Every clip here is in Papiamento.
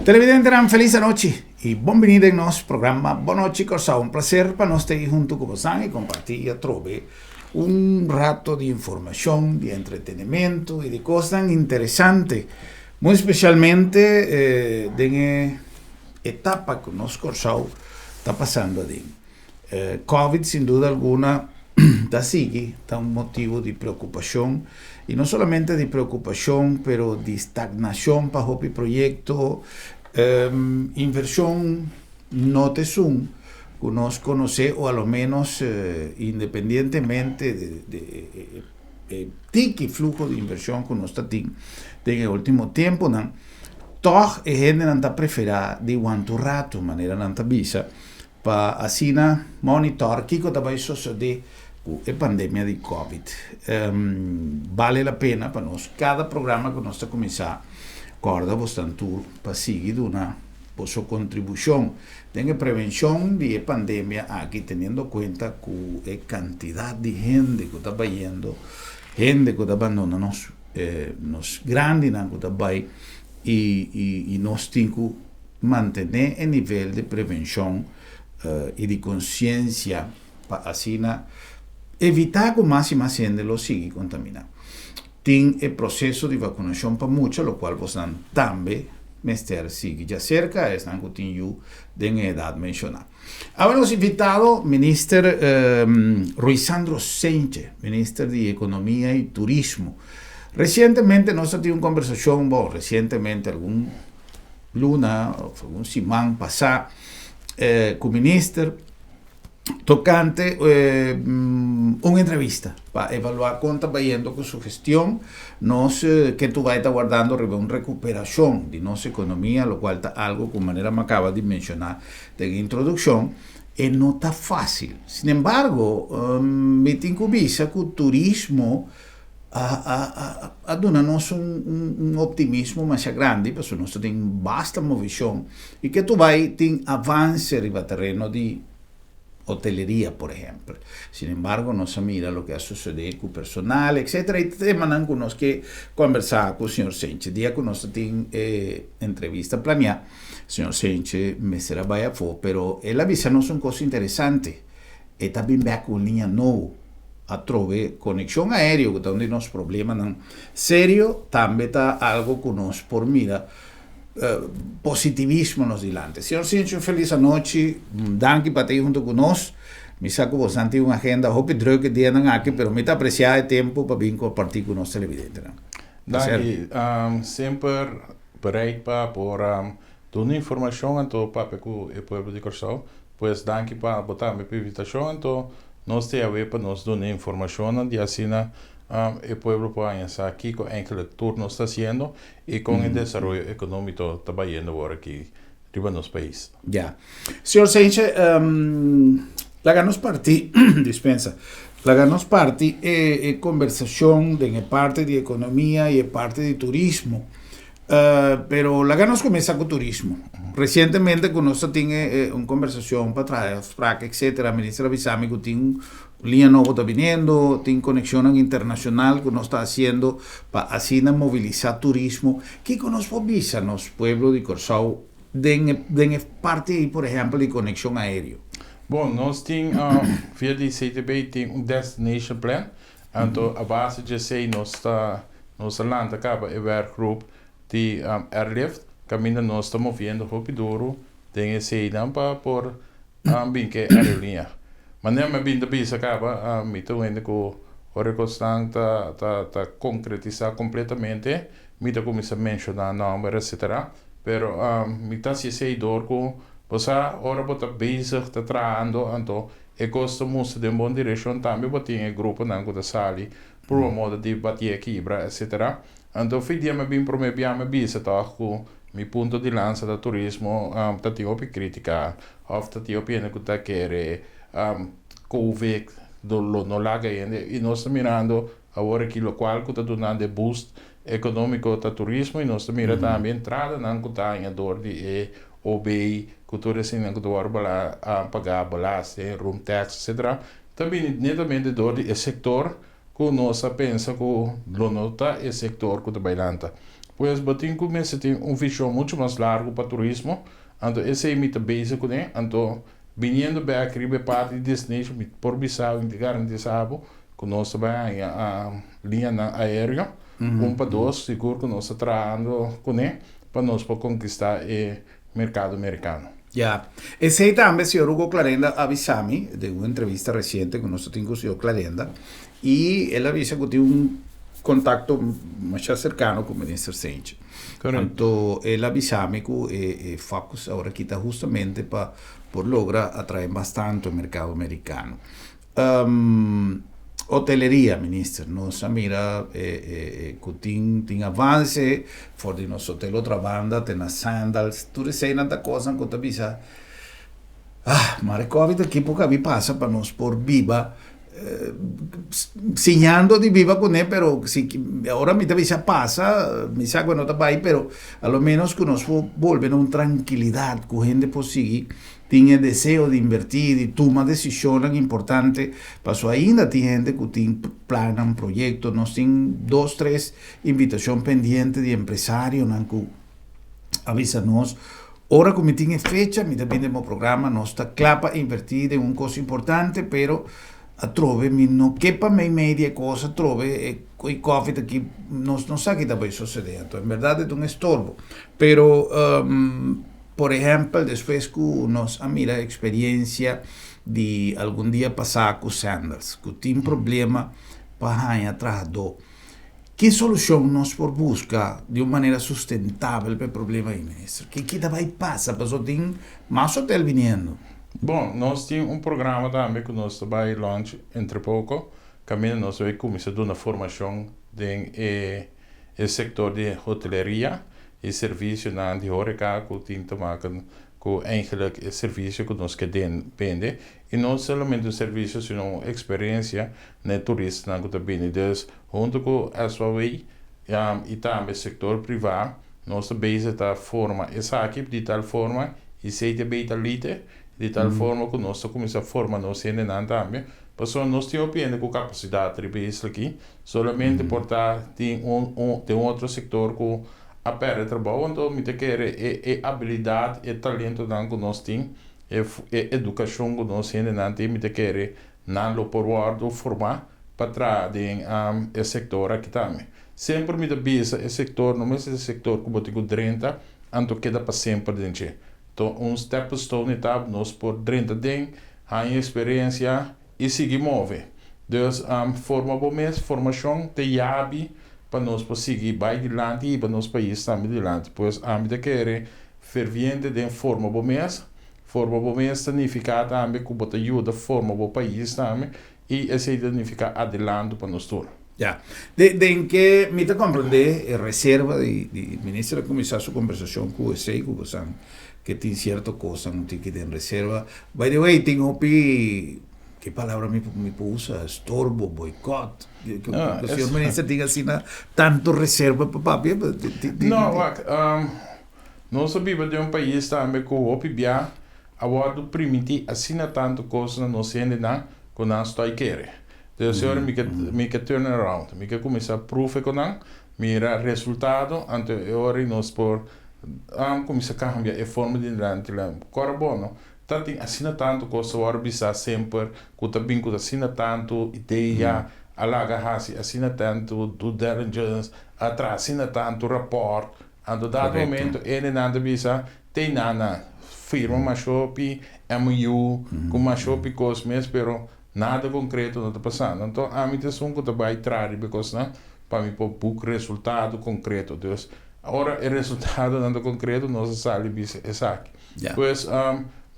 Televidentenan felis anochi y bon bini den nos programa Bon Nochi Kòrsou. Un placer pa nos ta ei hunto ku bosan y comparti atrobe un rato di informacion, di entretenimento y di cosnan interesante. Muy specialmente den e etapa ku nos Kòrsou ta pasando aden. Covid sin duda alguna ta sigui ta un motibu di preokupashon i no solamente di preokupashon pero di stagnashon pa hopi proyekto. Invershon no ta esun ku nos konosé o a lo ménos independientemente di e tiki fluho di invershon ku nos ta tin den e último tempunan, tòg e hendenan ta preferá di wanta un ratu manera nan ta bisa. Pa asina monitor kiko ta bai sosode ku e pandemia di Covid. Bale la pena pa nos kada programa ku nos ta kuminsá kòrda bosnan tur pa sigui duna boso kontribushon den e prevenshon di e pandemia aki teniendo kuenta ku e kantidat di hende ku ta bayendo, hende ku ta bandona nos, nos grandinan ku ta bai i nos tin ku Mantené e nivel di prevenshon i di konsiensia pa asina evitá ku mas i mas hende lo sigui kontaminá. Tin e proseso di vakunashon pa mucha, lokual bosnan tambe mester sigui djaserka esnan ku tin yu den e edat menshoná. Awe nos invitado Minister Ruisandro Cijntje, Minister di Ekonomia i Turismo. Resientemente nos a tin un kombersashon, bon, resientemente algun luna of algun siman pasá ku minister tokante un entrevista pa evaluá kon ta bayendo ku su gestion. Nos ke tur bai ta wardando riba un rekuperashon di nos ekonomia, lokual ta algu ku manera mi a kaba di menshoná den e introdukshon, e no ta fásil. Sinembargo, mi tin ku bisa ku turismo a duna nos un optimismo masha grandi pasobra nos ta tin basta movishon i ke tur bai tin avanse riba tereno di hoteleria por ehempel. Sin embargo nos a mira loke a sosode ku personal etcetera i temanan ku nos ke kombersá ku señor Cijntje. Dia ku nos ta tin e entrevista planeá señor Cijntje mester a bai afó pero el a bisa nos un kos interesante e ta bin bek ku un liña nobo. Atrobe konekshon aéreo ku ta un di nos problemanan serio tambe ta algo ku nos por mira positivismo nos dilanti. Señor Sincho un felis anochi, danki pa ta ei hunto ku nos. Mi sa ku bosan tin un agenda hopi druk e dianan aki pero mi ta apresiá e tempu pa bin kompartí ku nos televidentenan. Danki, semper bereid pa por duna informashon anto papia ku e pueblo di Kòrsou. Pues danki pa bo tambe pa invitashon anto nos te awe pa nos duna informashonnan di asina e pueblo por haña sa kiko eigenlijk tur nos ta hasiendo i kon e desaroyo ekonomito ta bayendo awor aki riba nos pais. Ya. Señor Cijntje, laga nos parti, dispensa, laga nos parti e e kombersashon den e parti di ekonomia i e parti di turismo. Pero laga nos kuminsá ku turismo. Resientemente ku nos ta tin e un kombersashon pa traha afsprak etcetera, minister a bisa mi ku tin un liña nobo ta biniendo, tin konekshonnan internashonal ku nos ta hasiendo pa asina mobilisá turismo. Kiko nos por bisa nos pueblo di Kòrsou den den e parti ei por ehèmpel di konekshon aéreo? Bon, nos tin via di CTB tin un destination plan Anto a base dje esei nos ta nos a lanta kaba e werkgroep di airlift kaminda nos ta moviendo hopi duru den eseinan pa por bin ke aerolínea. Manera mi a bin ta bisa kaba mi ta un hende ku ora e kosnan ta ta ta konkretisá kompletamente mi ta kuminsá menshoná nòmber etcetera pero mi ta hasi esei dor ku bo sa ora bo ta bezig ta trahando anto E kos ta mustra den bon direkshon tambe bo tin e gruponan ku ta sali pruba moda di batié kibra etc. Anto fi dia mi a bin promé bia mi a bisa tòg ku mi punto di lansa ta turismo ta tin hopi kritika òf ta tin hopi hende ku ta kere covid lo no laga hende i nos ta mirando awor aki lokual ku ta dunando e boost ekonómiko ta turismo i nos ta mira tambe entradanan ku ta haña dor di e OB ku tur eseinan ku ta wòrdu pagá, belasting, room tax, etcetera, ta bini netamente dor di e sektor ku nos a pensa ku lo no ta e sektor ku ta bai lanta. Pues bo tin ku mester tin un vishon muchu mas largu pa turismo, anto esei mi ta bezig kuné, anto biniendo bèk riba e parti di destination mi por bisa bo, mi ta garantisa bo ku nos ta bai haña liñanan aéreo, un pa dos, sigur ku nos ta trahando kuné pa nos por konkistá e merkado merikano. Ya. Esei tambe señor Hugo Clarenda a bisa mi den un entrevista resiente ku nos ta tin ku señor Clarenda i el a bisa ku tin un kontakto masha serkano ku minister Cijntje. Anto el a bisa mi ku e focus awor aki ta hustamente pa por logra atrae mas tantu e merkado merikano. Hoteleria, minister, nos a mira cu tin tin avance for di nos hotel Otrabanda te na Sandals, tur eseinan ta cosnan cu ta bisa, ah, mare covid aki por cabi pasa pa nos por biba, siñando di biba cune, pero si ora mi ta bisa pasa, mi sa cu no ta bay, pero a lo menos cu nos por bolbe na un trankilidad cu hende por sigui Tin e deseo di invertí, di tuma desishonnan importante, paso ainda tin hende ku tin plannan, proyekto. Nos tin dos, tres invitashon pendiente di empresarionan ku a bisa nos, ora ku mi tin e fecha mi ta bini den bo programa, nos ta kla pa invertí den un kos importante, pero atrobe mi no ke pa meimei di e kos atrobe e kòfi ta aki, nos no sa ki ta bai sosodé. Anto en bèrdat e ta un estorbo. Pero. Por ehèmpel, despues ku nos a mira eksperiencia di algun dia pasá ku Sandals, ku tin problema pa haña trahadó, ki solushon nos por buska di un manera sustentabel pa e problema ei, minister? Ki ki ta bai pasa? Pasobra tin mas hotel biniendo. Bon, nos tin un programa tambe ku nos ta bai launch entre poko, kaminda nos ta bai kuminsá duna formashon den e e sektor di hoteleria. E servisionan di horeca ku tin te maken ku eigenlijk e servisio ku nos ke den bende i no solamente un servisio sino un eksperensia na e turistanan ku ta bini. Dus huntu ku SOAW i tambe sektor privá nos ta bezig ta forma esaki di tal forma i CTB ta lite di tal forma ku nos ta kuminsá forma nos hendenan tambe pasobra nos tin hopi hende ku kapasidat riba e isla aki. Solamente por ta tin un un den un otro sector cu a perde trabou, anto mi ta kere e e abilidad, e talentonan cu nos tin, e e educacion cu nos hendenan tin, mi ta kere nan lo por wordo forma pa traha den e sector aki tambe. Semper mi ta bisa e sector no mester ta e sector cu bo tin cu drenta anto keda pa semper den dje. Anto un stepping stone e ta nos por drenta den, haña experiencia, i sigui move. Dus, forma bo mes, formashon ta yabi pa nos por sigui bai dilanti i hiba nos pais tambe dilanti. Pues ami ta kere ferviente den forma bo mes. Forma bo mes ta nifiká tambe ku bo ta yuda forma bo pais tambe i esei ta nifiká adelanto pa nos tur. Ya. Den ke mi ta komprendé e reserva di minister a kuminsá su kombersashon ku esei ku bosan ke tin sierto kosnan ku tin ke den reserva. By the way, tin hopi, ke palabra mi mi por usa, estorbo, boikòt, ku señor minister tin asina tantu reserva pa papia? No, wak, nos a biba den un pais tambe ku hopi bia a wòrdu primintí asina tantu kos na nos hendenan ku nan stòi kere. Entonces ora mi ke mi ke turn around, mi ke kuminsá proeven ku nan, mira resultado, anto e ora nos por kuminsá kambia e forma di dilanti lan. Kòrda bo no, ta tin asina tantu kos ta wòrdu bisá semper ku ta bin ku asina tantu idea, a laga hasi asina tantu due diligence, a traha asina tantu rapòrt, anto dado momento e nan ta bisa te nana firma mashopi MOU ku mashopi kos mes pero Nada concreto no ta pasando. Anto ami ta esun cu ta bay traha riba e cosnan pa mi por boek resultado concreto. Dus ora e resultadonan ta concreto nos a sali bisa esaki. Pues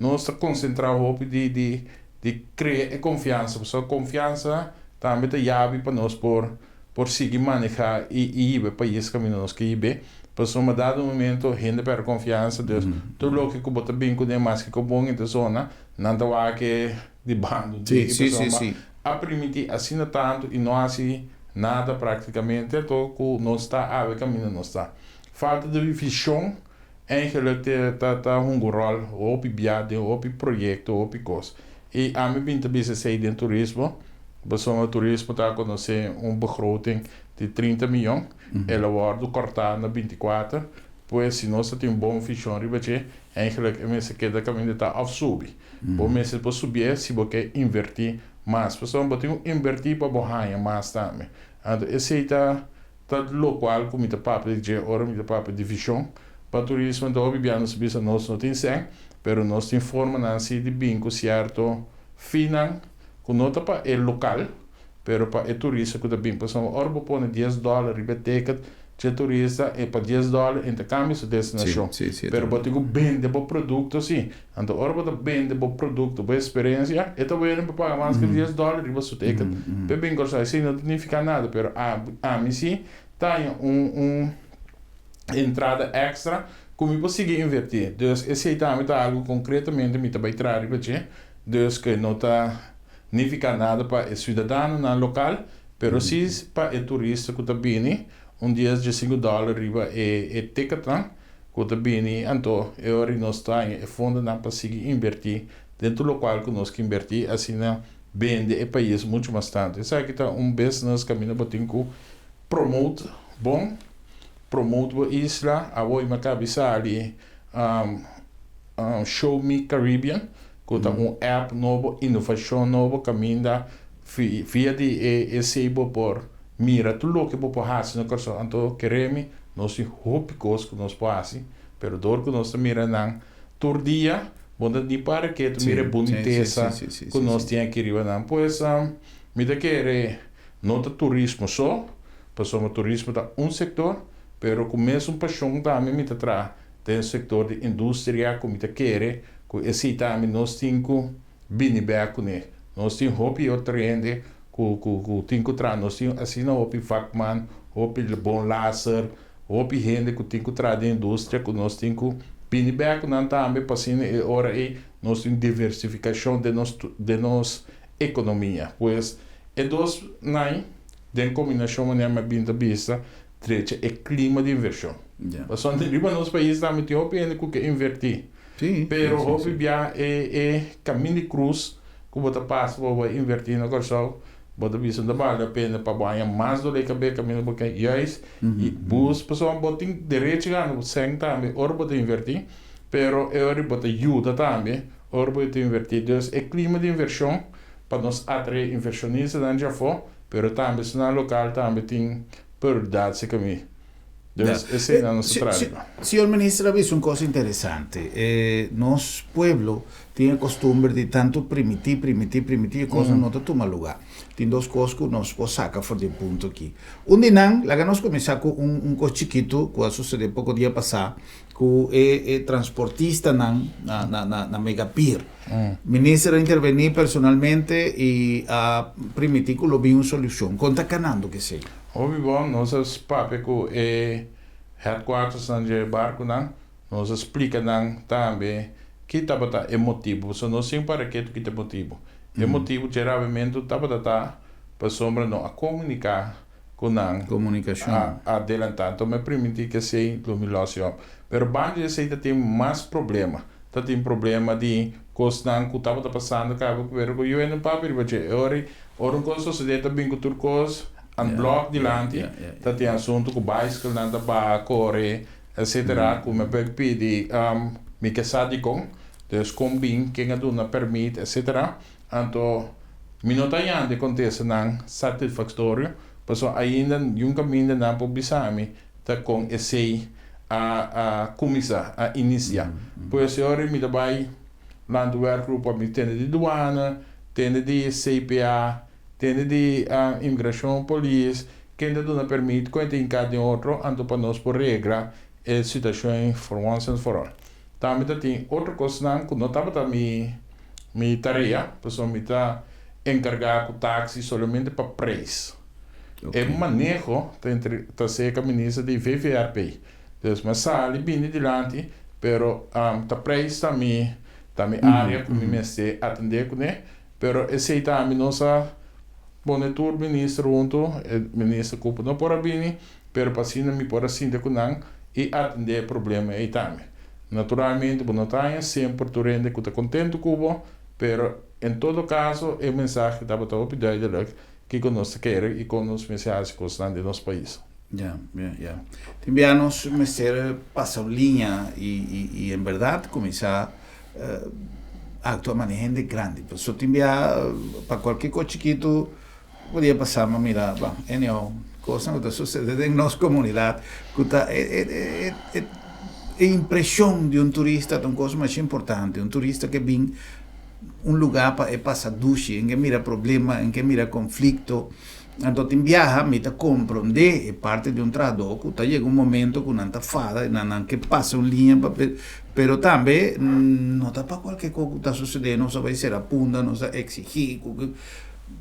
nos ta concentra hopi di di di crea e confiansa pasobra confiansa tambe ta yabi pa nos por por sigui maneha y y hiba e pais caminda nos ke hib'e. Pasobra dado momento hende perde confiansa dus tur loke cu bo ta bin cune maske cu bon e ta zona nan ta wak e di bando di e persona a primiti asina tantu i no hasi nada praktikamente anto ku nos ta awe kaminda nos ta. Falta di vishon eigenlik te ta ta hunga un ròl hopi bia den hopi proyekto hopi kos i ami bin ta bisa esei den turismo. Pasobra turismo ta konosé un begroting di 30 mion, el a wòrdu kòrtá na 24. Pues si nos ta tin un bon vishon riba dje, eigenlijk e mester keda kaminda ta òf subi. Bo mester por subié si bo ke invertí mas. Pasobra bo tin ku invertí pa bo haña mas tambe. Anto esei ta ta lokual ku mi ta papia di dje ora mi ta papia di vishon pa turismo. Anto hopi bia nos ta bisa nos no tin sèn, pero nos tin formanan si di bin ku sierto finan ku no ta pa e lokal, pero pa e turista ku ta bin. Pasobra ora bo pone 10 dòler riba e ticket dje turista, e pa 10 dòler e ta kambia su destinashon. Pero bo tin ku bende bo produkto si. Anto ora bo ta bende bo produkto, bo eksperensia, e ta willing pa paga mas ku 10 dòler riba su ticket pa e bin Kòrsou. Esei no ta nifiká nada, pero ami si ta haña un entrada èkstra ku mi por sigui invertí. Dus esei tambe ta algu konkretamente mi ta bai traha riba dje. Dus ku no ta nifiká nada pa e siudadanonan lokal, pero si pa e turista ku ta bini, un 10, 15 dòler riba e ticketnan ku ta bini. Anto e ora nos ta haña e fondonan pa sigui invertí den tur lokual ku nos ke invertí, asina bende e pais muchu mas tantu. Esaki ta un business kaminda bo tin ku promote bon, promote bo isla. Awor mi a kaba di sali Show Me Caribbean, ku ta un app nobo, inovashon nobo, kaminda via di esei bo por mira tur loke bo por hasi na Kòrsou. Anto kere mi, nos tin hopi kos ku nos por hasi, pero dor ku nos ta mira nan tur dia, bo no ta ni para ketu mira e bunitesa ku nos tin aki riba nan. Pues mi ta kere no ta turismo so, pasobra turismo ta un sektor, pero ku mesun pashon tambe mi ta traha den sektor di industria, ku mi ta kere ku esei tambe nos tin ku bini bèk kuné. Nos tin hopi otro hende ku tin ku traha. Nos tin asina hopi vakman, hopi bon laser, hopi hende ku tin ku traha den industria ku nos tin ku bini bèk ku nan tambe, pa asina e ora ei nos tin diversifikashon den nos ekonomia. Pues e dos nan den kombinashon, manera mi a bin ta bisa, drecha e klima di invershon. Pasobra riba nos pais tambe tin hopi hende ku ke invertí. Pero hopi bia e kaminda di krus ku bo ta pasa pa bo invertí na Kòrsou, bo ta bisa no ta bale la pena pa bo haña mas dolé kabes kaminda bo ke juist i bus, pasobra bo tin derecho gana bo sèn tambe ora bo ta invertí, pero e ora bo ta yuda tambe ora bo ta invertí. Dus e klima di invershon pa nos atraé invershonistanan djafó, pero tambe esnan lokal tambe tin prioridat si kami. Dus esei nan nos ta traha. Señor Minister a bisa un kos interesante. Nos pueblo tin e kostumber di tantu primití, primití, primití, e kosnan no ta tuma lugá. Tin dos kos ku nos por saka for di e punto aki. Un di nan, laga nos kuminsá ku un kos chikitu ku a susedé poko dia pasá ku e transportistanan na Megapier. Minister a intervení personalmente i a primití ku lo bin un solushon. Kon ta kanando ku esei? Hopi bon, nos a papia ku e headquartersnan dje barkunan, nos a splika nan tambe ki tabata e motibu, pasobra nos sin para ketu ki ta e motibu. E motibu dje rabiamentu tabata ta pasobra no a komuniká ku nan adelantá. Anto mi a primintí ku esei lo mi lòs e òp. Pero banda di esei ta tin mas problema. Ta tin problema di kosnan ku tabata pasando kaba pero ku yu no papia riba dje. E ora ora un kos sosodé ta bin ku tur kos an blòk dilanti, ta tin asuntu ku baiskelnan ta baha kore etsetera ku mi a pidi mi ke sa dikon, dus kon bin, ken a duna pèrmit etsetera. Anto mi no ta yanda e kontestanan satisfaktorio pasobra ainda niun kaminda nan por bisa mi ta kon esei a kuminsá, a inisiá. Pues e ora mi ta bai lanta werkgroep pa mi tende di duana, tende di CPA, tende di imigrashon, polis, ken ta duna permit, kon e ta hinká den otro, anto pa nos por regla e situashon for once and for all. Tambe ta tin otro kosnan ku no tabata mi tarea, pasobra mi ta enkargá ku taksi solamente pa preis. E maneho ta entre ta serka minister di VVRP. Dus mi a sali bini dilanti, pero ta preis ta mi área ku mi mester atendé kuné, pero esei tambe nos a pone tur minister huntu, e minister Cooper no por a bini, pero pa asina mi por a sinta ku nan i atendé e problema ei tambe. Naturalmente bo no ta haña semper tur hende ku ta kontentu ku bo. Pero en todo kaso e mensahe tabata hopi duidelijk kiko nos ta kere i kon nos mester hasi kosnan den nos pais. Ya, ya, ya. Tin bia nos mester pasa un liña i i i en berdad kuminsá aktua manera hende grandi. Pasobra tin bia pa kualke kos chikitu podia pasa ma mira, bon, anyhow, kosnan ku ta sosede den nos komunidat ku ta e e e e e impreshon di un turista ta un kos masha importante. Un turista ke bin un lugá pa e pasa dushi, en ke mira problema, en ke mira konflikto. Anto tin biaha mi ta komprondé e parti di un trahadó ku ta yega un momento ku nan ta fada i nan nan ke pasa un liña pa pero tambe no ta pa kualke kos ku ta sosodé nos a bai sera punda nos a eksigí ku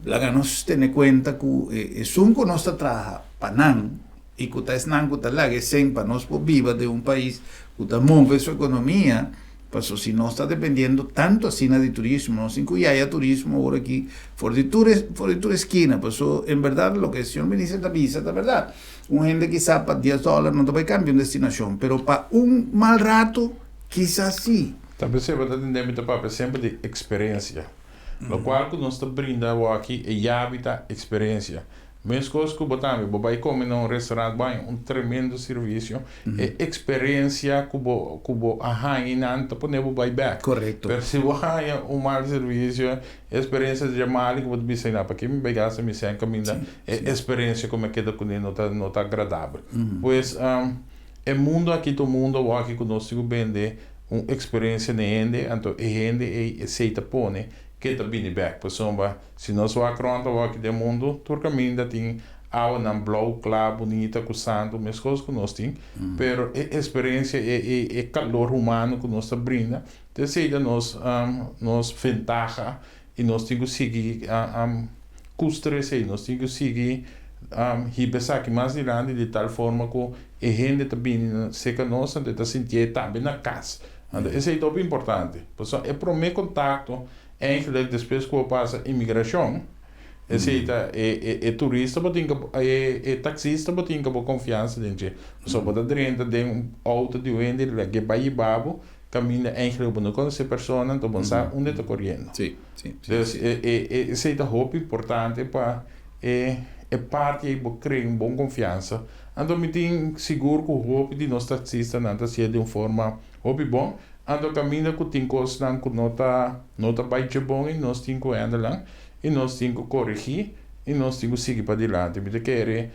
laga nos tene kuenta ku esun ku nos ta traha pa nan i ku ta esnan ku ta laga e sen pa nos por biba den un pais ku ta move su ekonomia. Paso si nos ta dependiendo tanto asina di turismo, nos tin cu yaya turismo awor aki for di tur for di tur eskina, paso en berdad loke e señor minister ta bisa ta berdad. Un hende kisa pa dies dollar no ta bay cambia un destinacion, pero pa un mal rato kisa si. Ta pesey bo ta tende mi ta papia semper di experiencia. Locual cu nos ta brinda awor aki e yabi ta experiencia. Meskos ku bo tambe, bo bai kome na un restaurant, bo haña un tremendo servisio, e eksperensia ku bo ku bo a haña einan ta pone bo bai bèk. Korekto. Pero si bo haña un mal servisio, e eksperensia ta dje mal ku bo ta bisa einan, p'aki mi bai gasta mi sèn kaminda e eksperensia ku mi a keda kuné no ta no ta agradabel. Pues, e mundu aki ta un mundu awor ku nos tin ku bende un eksperensia na e hende, anto e hende ei esei ta pone ke ta bini bèk. Pasobra Si nos wak rond awor aki den mundu, tur kaminda tin awanan blou, kla, bunita, ku santu, meskos ku nos tin. Pero e esperensia, e e e kalor humano ku nos ta brinda, ta esei ta nos nos ventaha i nos tin ku sigui kustra esei, nos tin ku sigui hiba esaki mas dilanti di tal forma ku e hende ta bini serka nos anto e ta sintié tambe na kas. Anto esei ta hopi importante, pasobra e promé kontakto Eigenlijk despues ku bo pasa imigrashon, esei ta e e turista bo tin ku e e taksista bo tin ku bo konfiansa den dje. Pasobra bo ta drenta den un outo di un hende lag'é bai hiba bo kaminda eigenlijk bo no konosé persona anto bo no sa unda e ta koriendo. Dus e e esei ta hopi importante pa e e parti ei bo krea un bon konfiansa. Anto mi tin sigur ku hopi di nos taksistanan ta hasié di un forma hopi bon. Anto kaminda ku tin kosnan ku no ta no ta bai dje bon i nos tin ku hèndelan i nos tin ku koregí i nos tin ku sigui padilanti. Mi ta kere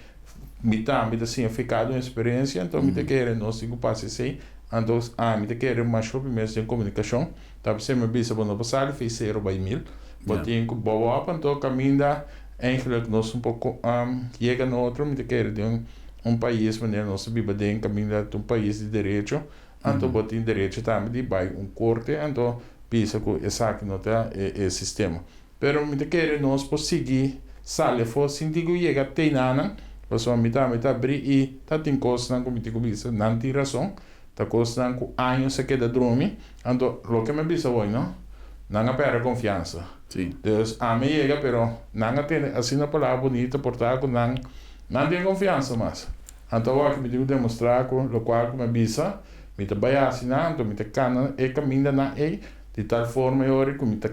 mi tambe ta siña fi kada un eksperensia, anto mi ta kere nos tin ku pasa esei. Anto ami ta kere mas hopi mes den komunikashon. Ta p'esei mi a bisa bo no por sali fi sero bai mil. Bo tin ku bou òp anto kaminda eigentlik nos un poko yega na otro. Mi ta kere den un pais manera nos ta biba den kaminda ta un pais di derecho. Anto bo tin derecho tambe di bai un korte anto bisa ku esaki no ta e sistema. Pero mi ta kere nos por sigui sali afó sin tin ku yega te nanan, pasobra mi tambe ta abrí i ta tin kosnan ku mi tin ku bisa nan tin rason, ta kosnan ku años a keda drumi, anto loke mi a bisa awor no, nan a pèrdè konfiansa. Dus ami a yega pero nan a tene asina palabra bunita por ta ku nan nan tin konfiansa mas. Anto awor aki mi tin ku demostrá ku lokual ku mi a bisa, mi ta bai hasi nan, anto mi ta kana e kamindanan ei di tal forma e ora ku mi ta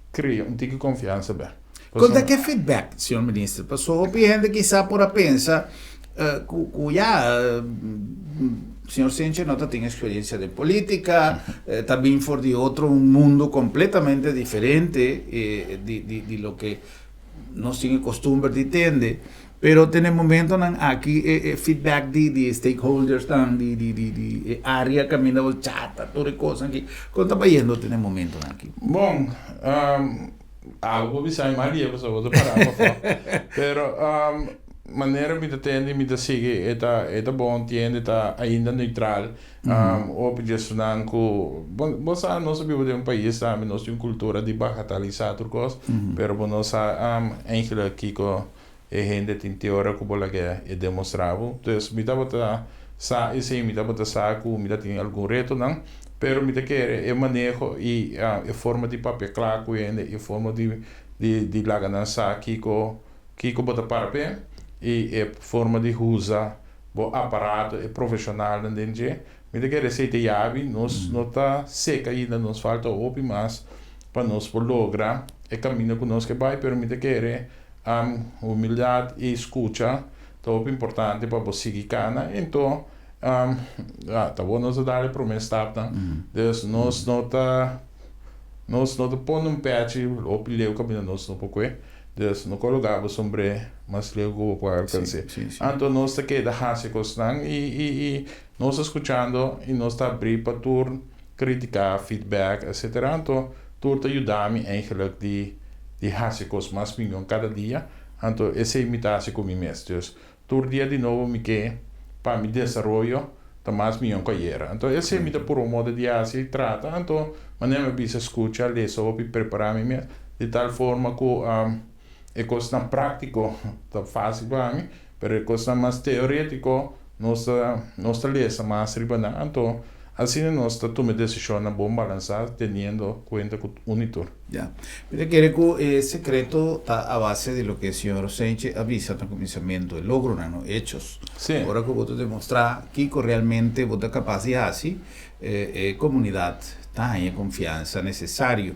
krea un tiki konfiansa bèk. Kon ta ke feedback, señor Minister? Pasobra hopi hende kisá por a pensa ku ku ya señor Senche no ta tin eksperensia den polítika, ta bin for di otro un mundu kompletamente diferente di di di loke nos tin e kostumber di tende. Pero ten e momentonan aki e e feedback di di e stakeholdersnan di di di di e area kaminda bo chata tur e kosnan aki, kon ta bayendo ten e momentonan aki? Bon, abo por bisa mi mas lie pasobra bo ta pará pafó. Pero manera mi ta tende mi ta sigui e ta e ta bon tiende ta ainda neutral. Hopi di esunnan ku bo bo sa nos a biba den un pais tambe nos tin un kultura di bagatalisá tur kos, pero bo no sa eigenlijk kiko E hende tin te ora ku bo laga e demostrá bo. Dus mi tabata sa esei, mi tabata sa ku mi ta tin algun retonan, pero mi ta kere e maneho i e forma di papia kla ku hende, e forma di di laga nan sa kiko kiko bo ta para p'e i e forma di usa bo aparato, e profeshonalnan den dje. Mi ta kere esei ta yabi, nos no ta seka ainda, nos falta hopi mas. Pa nos por logra e kaminda ku nos ke bai, pero mi ta kere humildat i skucha ta hopi importante pa bo sigui kana. Enton ta bo nos a dal e prome stapnan, dus nos no ta nos no ta pone un pechi hopi leu kaminda nos no por kue, dus no kologa bo sombré mas leu ku bo por alkans'é. Anto nos ta keda hasi kosnan i i i nos ta skuchando i nos ta abrí pa tur Critica, feedback, etc. Anto tur ta yuda mi eigenlijk di di haci cos mas miyon cada dia. Anto esey mi ta haci cu mi mes. Dus tur dia di nobo mi ke pa mi desaroyo ta mas miyon cu ayera. Anto esey mi ta purba moda di haci, trata. Anto manera mi a bisa scucha, lesa hopi, prepara mi mes di tal forma cu e cosnan practico ta facil pa mi, pero e cosnan mas teoretico Nos ta nos ta lesa mas riba nan, anto asina nos ta tuma e desishonnan bon balansá teniendo kuenta ku un i tur. Ya. Mi ta kere ku e sekreto ta a base di loke señor Senche a bisa na kuminsamentu, e logronan, no hechos. Sí. Ora ku bo ta demostrá kiko realmente bo ta kapas di hasi, e komunidat ta haña e konfiansa nesesario.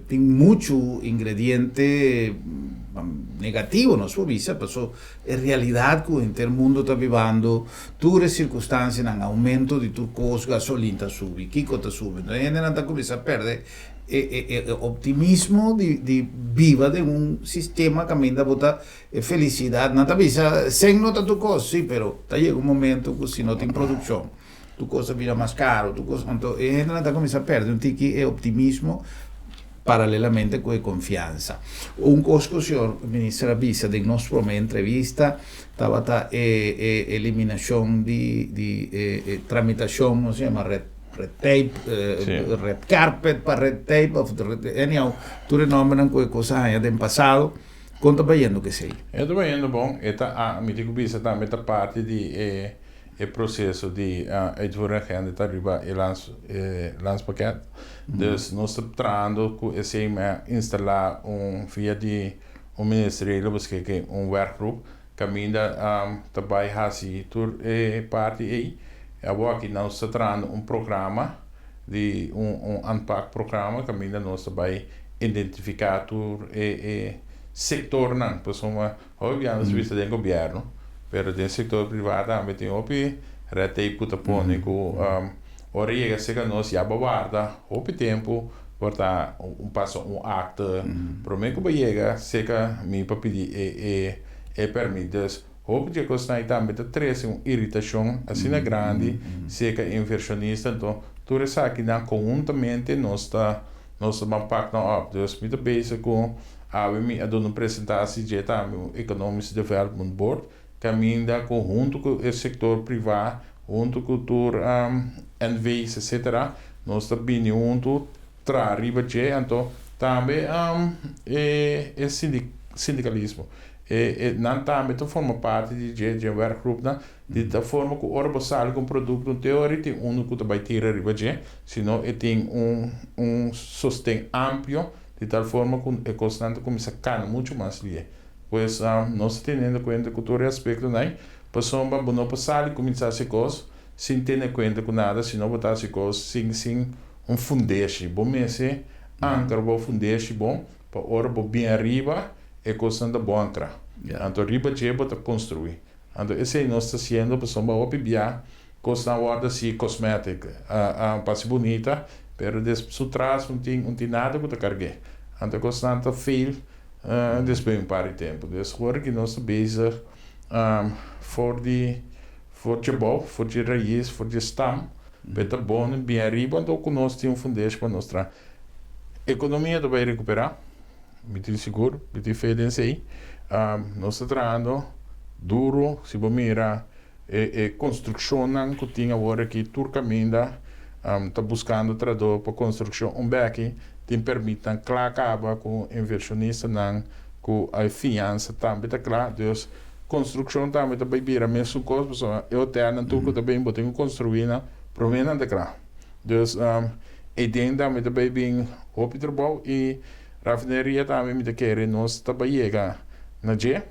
Tin muchu ingrediente negativo, nos por bisa, paso E realidad cu henter mundo ta bibando, tur e circunstancianan, aumento di tur cos, gasolin ta subi, kico ta subi, entonces hendenan ta cuminsa perde e e e optimismo di di biba den un sistema caminda bo ta e felicidad, nan ta bisa cen no ta tur cos, si, pero ta yega un momento cu si no tin produccion tur cos ta bira mas caro, tur cos, anto e hendenan ta cuminsa perde un tiki e optimismo. Paralelamente ku e konfiansa. Un kos ku señor Minister a bisa den nos prome entrevista tabata e e eliminashon di di e e tramitashon, no se yama red red tape, red carpet pa red tape of anyhow tur e nombernan ku e kos a haña den pasado. Kon ta bayendo ku esei? E ta bayendo bon. E ta a mi tin ku bisa tambe ta parti di e E proceso di uitvoering agenda ta riba e lands e landspakket. Dus nos ta trahando cu esey mi a instala un via di un ministeriële beschikking un werkgroep caminda ta bay haci tur e parti ey. Awor aki nos ta trahando un programa di un un aanpakprogramma caminda nos ta bay identifica tur e e sectornan pasobra Hopi bia nos bisa den gobierno, pero den sector priva tambe tin hopi red tape cu ta pone cu ora yega cerca nos ya bo warda hopi tempo por ta un pasa un acte prome cu bo yega cerca mi pa pidi e e permit. Dus hopi dje cosnan ahi tambe ta trece un iritacion asina grandi cerca inversionista. Enton tur esakinan conhuntamente nos ta nos ta ban pak nan op. Dus mi ta bezig cu Awe mi a duna un presentasi dje tambe un Economic Development Board kaminda ku huntu ku e sektor privá, huntu ku tur NV's etcetera nos ta bini huntu traha riba dje anto tambe e e sindikalismo e e nan tambe ta forma parti di dje dje werkgroepnan di ta forma ku ora bo sali ku un produkto un teori tin unu ku ta bai tira riba dje sino e tin un un sosten amplio. Di tal forma ku e kosnan ta kuminsá kana muchu mas lie. Pues, nos ta teniendo kuenta ku tur e aspektonan ei, pasobra bo no por sali kuminsá hasi kos sin tene kuenta ku nada, sino bo ta hasi kos sin sin un fundeshi. Bo mester ankra bo fundeshi bon pa ora bo bin ariba e kosnan ta bon ankrá. Anto riba dje bo ta konstruí. Anto esei nos ta hasiendo pasobra hopi bia Kosnan wòrdu hasi cosmetic, pa hasi bunita, pero des su tras un tin un tin nada ku ta karg'é. Anto kosnan ta fail despues un par di tempu. Dus ora ki nos ta bezig for di for dje bou, for dje rais, for dje stam, pa e ta bon bien ariba, anto ku nos tin un fundeshi pa nos traha. Ekonomia ta bai rekuperá, mi tin sigur, mi tin fe den esei. Nos ta trahando duru, si bo mira. E e construccionnan cu tin awor aki tur caminda ta buscando trahador pa construccion un beki tin permitnan cla caba cu inversionistanan cu e fiansa tambe ta cla dus construccion tambe ta bay bira mesun cos pasobra e hotelnan tur cu ta bin bo tin cu construi nan prome nan ta cla dus eyden tambe ta bay bin hopi trabou y rafineria tambe mi ta kere nos ta bay yega na dje.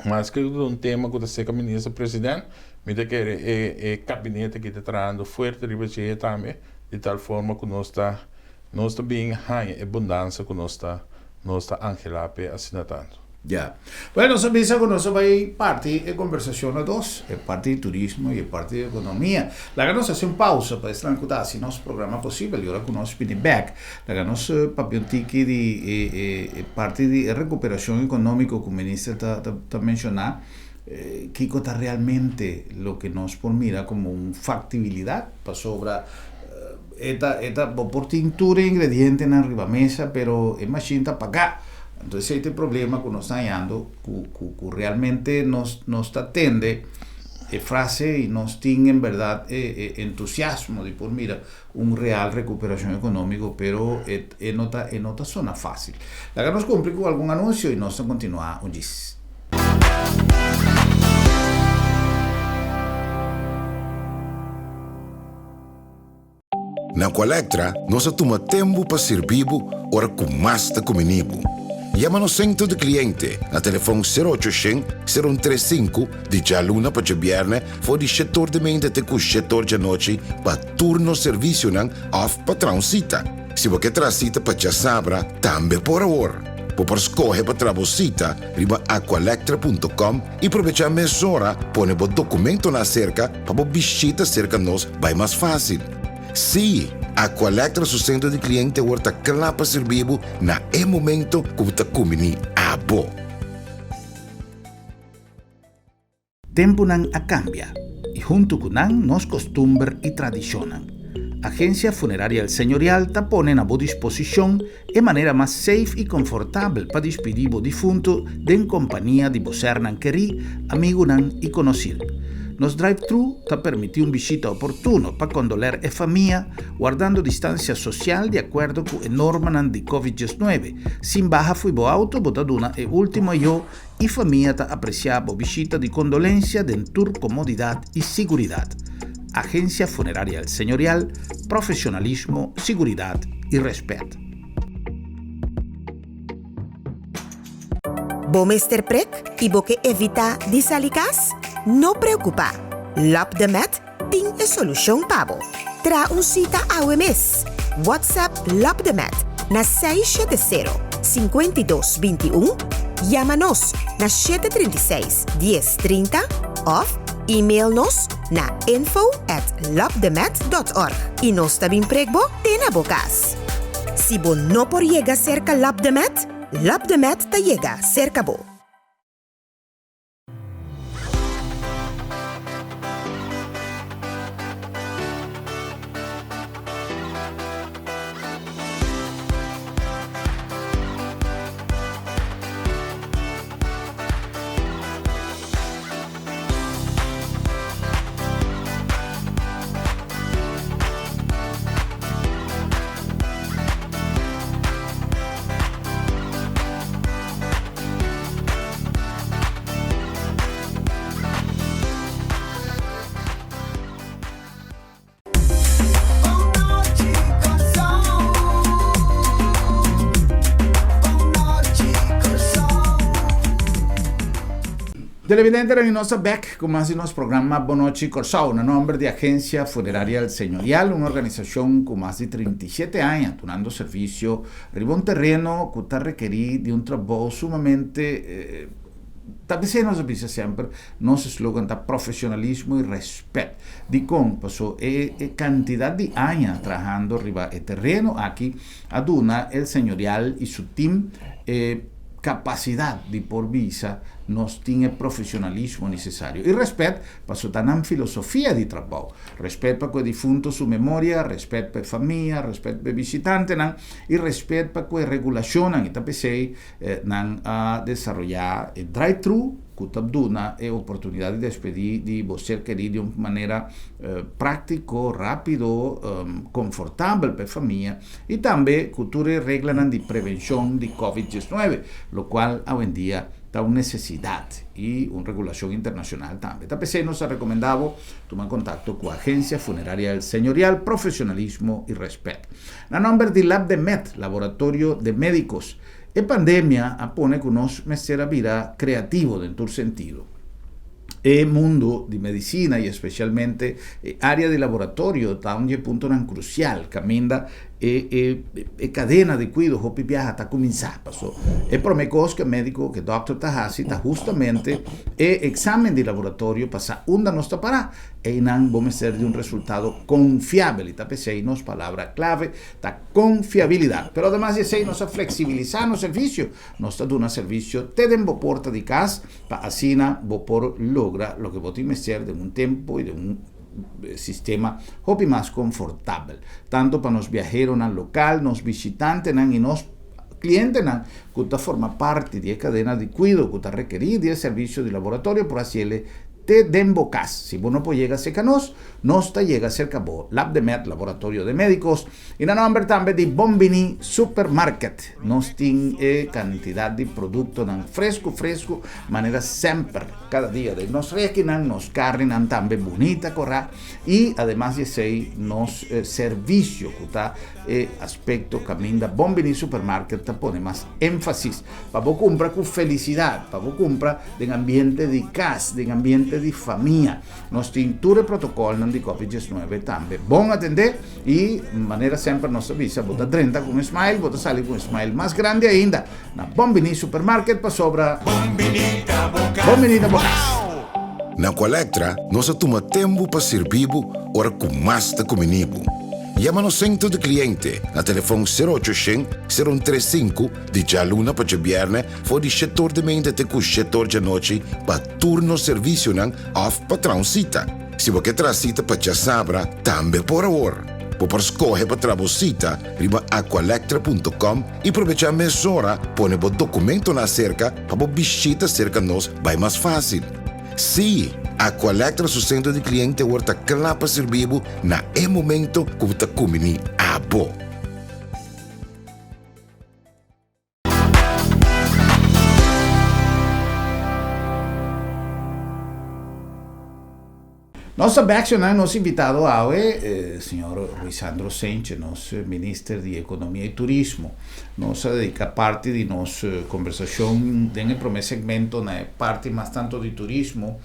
Maske ku ta un tema ku ta seka minister president, mi ta kere e e kabinete aki ta trahando fuerte riba dje tambe, di tal forma ku nos ta nos ta bin haña e bondansa ku nos ta nos ta anhelá p'e asina tantu. Ya. Bueno, nos a bisa ku nos a bai parti e kombersashon na dos, e parti di turismo i e parti di ekonomia. Laga nos hasi un pausa pa esnan ku ta hasi nos programa posibel i ora ku nos bini bèk, laga nos papia un tiki di e e parti di e rekuperashon ekonómiko ku minister ta ta menshoná. Kiko ta realmente loke nos por mira komo un faktibilidat? Pasobra e ta e ta bo por tin tur e ingredientenan riba mesa pero e mashin ta pagá. Anto esei ta e problema ku nos ta hañando ku ku ku realmente nos nos ta tende e frase i nos tin en bèrdat e e entusiasmo di por mira un real rekuperashon ekonómiko pero e e no ta e no ta sona fásil. Laga nos kumpli ku algun anunsio i nos ta kontinuá un djis. Na Aqualectra nos a tuma tempu pa sirbi bo ora ku mas ta kumini bo. Yama nos sentro di kliente na telefòn sero ocho shen, sero un tres sinku di djaluna pa djabièrnè for di shet or di meinta te ku shet or djanochi pa tur nos servisionan òf pa traha un sita. Si bo ke traha sita pa djasabra tambe por awor. Bo por skohe pa traha bo sita riba aqualectra punto com i probechá mesora pone bo dokumentonan aserka pa bo bishita serka nos bai mas fásil. Sí, Aqualectra su sentro di kliente awor ta kla pa sirbi bo na e momento ku bo ta kumbiní abo. Tempunan a kambia i huntu ku nan nos kostumber i tradishonnan. Agensia Funeraria El Señorial ta pone na bo disposishon e manera mas safe i konfortabel pa dispidí bo difuntu den kompania di bo sernan kerí, amigunan i konosir. Nos drive-thru ta permití un bishita oportuno pa kondoler e famia, wardando distansia sosial di akuerdo ku e normanan di Covid diesnuebe. Sin baha fo'i bo auto bo ta duna e último ayó i famia ta apresiá bo bishita di kondolensia den tur komodidat i siguridat. Agensia Funeraria El Señorial, profesionalismo, siguridat i rèspèt. Bo mester prek i bo ke evitá di sali kas? No preokupá! Lap de Met tin e solushon pa bo. Traha un sita awe mes! WhatsApp Lap de Met na 670 52 21, yama nos na 736 10 30 òf email nos na info at lapdemet dot org i nos ta bin prek bo te na bo kas. Si bo no por yega serka Lapdemet, Lapdemet ta yega serka bo. Televidentenan y nos ta bek cu mas di nos programa Bon Nochi Corsou. Na nomber di Agencia Funeraria El Señorial, un organisacion cu mas di 37 aña dunando servicio riba un tereno cu ta rekeri di un trabou sumamente Ta p'esei nos a bisa semper, nos slogan ta profesionalismo y respet. Dikon? Paso e e kantidat di aña trahando riba e tereno aki a duna El Señorial y su team e kapasidat di por bisa nos tin e profesionalismo nesesario y respet paso ta nan filosofia di trabou. Respet pa ku e difunto su memoria, respet pa e famia, respet pa e bishitantenan y respet pa ku e regulashonnan y ta p'esei Nan a desaroyá e drive-thru ku ta duna e oportunidat di despedí di bo ser kerí di un manera práktiko, rápido, konfortabel pa e famia i tambe ku tur e reglanan di prevenshon di Covid diesnuebe, lokual awendia ta un nesesidat i un regulashon internashonal tambe. Ta p'esei nos ta rekomendá bo tuma kontakto ku Agensia Funeraria El Señorial, profesionalismo i rèspèt. Na nòmber di Labdemed, Laboratorio de Médicos, e pandemia a pone ku nos mester a bira kreativo den tur sentido. E mundu di medisina i espesialmente e área di laboratorio ta un di e puntonan krusial kaminda. E e e kadena di kuido hopi biaha ta kuminsá. Paso e promé kos ku e médiko, ku e dòkter ta hasi ta hustamente e eksamen di laboratorio pa sa unda nos ta pará. Einan bo mester di un resultado konfiabel i ta p'esei nos palabra klave ta konfiabilidat. Pero ademas di esei nos a fleksibilisá nos servisio. Nos ta duna servisio te den bo porta di kas pa asina bo por logra loke bo tin mester den un tempu i den un sistema hopi mas konfortabel, tantu pa nos biaheronan lokal, nos bishitantenan i nos klientenan ku ta forma parti di e kadena di kuido ku ta rekerí di e servisio di laboratorio por hasiel te den bo kas. Si bo no por yega serka nos, nos ta yega serka bo. Labdemed, Laboratorio de Médicos, I na nòmber tambe di Bon Bini Supermarket nos tin e kantidat di produktonan fresku fresku manera semper kada dia den nos rekinan, nos karninan tambe bunita korá i ademas di esei nos servisio ku ta e aspekto kaminda Bon Bini Supermarket ta pone mas énfasis pa bo kumpra ku felisidat, pa bo kumpra den ambiente di kas, den ambiente di famia. Nos tin tur e protocolnan di Covid diesnuebe tambe bon atende y manera semper nos ta bisa bo ta drenta cu un smile bo ta sali cu un smile mas grandi ainda na Bon Bini Supermarket pasobra Bon Bini ta bo cas. Na Aqualectra nos a tuma tembu pa sirbi bo ora ku mas ta kumini bo. Yama nos sentro di kliente na telefon sero ocho shen, sero un tres sinku di djaluna pa djabièrnè for di shetor di meinta te ku shetor djanochi pa tur nos servisionan òf pa traha un sita. Si bo ke traha sita pa djasabra, tambe por awor. Bo por skohe pa traha bo sita riba aqualectra punto com i probechá mesora pone bo dokumentonan aserka pa bo bishita serka nos bai mas fásil. Sí, Aqualectra su sentro di kliente awor ta kla pa sirbi bo na e momento ku bo ta kumbiní abo. Nos ta bek na nos invitado awe, señor Ruisandro Senche, nos minister di Economia y Turismo. Nos a dedica parti di nos conversacion den e prome segmento na e parti mas tanto di turismo.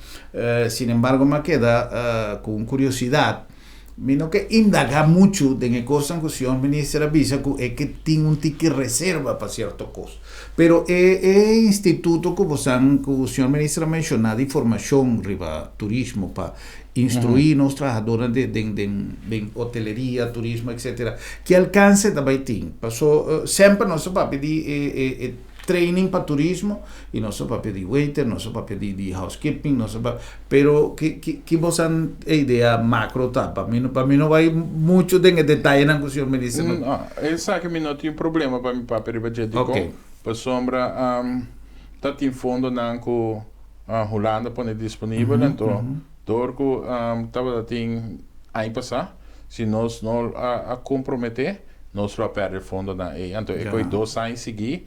Sin embargo, mi a keda cu un curiosidad. Mi no ke indagá muchu den e kosnan ku señor minister a bisa ku e ke tin un tiki reserva pa sierto kos. Pero e e instituto ku bosan ku señor minister a menshoná di formashon riba turismo pa instruí nos trahadornan den den den den hoteleria, turismo etcetera, ki alkanse ta bai tin? Paso semper nos ta papia di e e e training pa turismo y nos ta papia di waiter, nos ta papia di di housekeeping, nos ta papia, pero ki ki ki bosan e idea macro ta? Pa mi pa mi no bai mucho den e detayenan cu señor minister no. No, esaki mi no tin problema pa mi papia riba dje dikon, Ok. pasobra ta tin fondonan cu Hulanda pone disponibel, anto dor cu tabata tin aña pasa, si nos no a compromete, Nos lo a pèrdè fondonan ei. Anto e koe dos aña siguí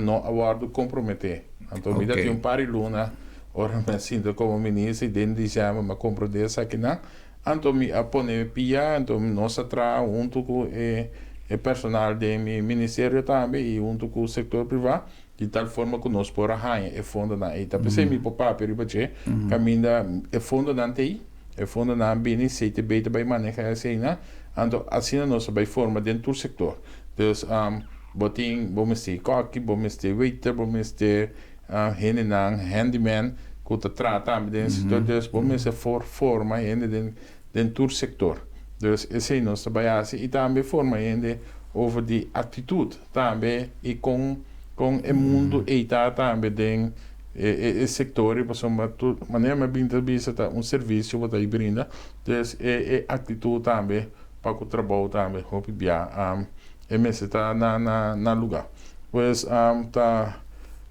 no a wòrdu komprometé. Anto mi ta tin un par di luna ora mi a sinta komo minister i den disièmber mi a komprondé esakinan. Anto mi a pone pia, anto nos a traha huntu ku e personal den mi ministerio tambe i huntu ku sektor privá di tal forma ku nos por a haña e fondonan ei. Ta p'esei mi por papia riba dje kaminda e fondonan ta ei. E fondonan a bini, CTB ta bai maneha eseinan, anto asina nos a bai forma den tur sektor. Dus bo tin, bo mester kòki, bo mester waiter, bo mester hendenan, handyman ku ta traha tambe den e sektor, dus bo mester for forma hende den den tur sektor. Dus esei nos ta bai hasi i tambe forma hende over di aktitut tambe i kon kon e mundu ei ta tambe den e sector y pasobra tur manera mi a bin ta bisa ta un servicio bo ta y brinda dus e e actitud tambe pa cu trabou tambe hopi bia e mester ta na na na lugar pues ta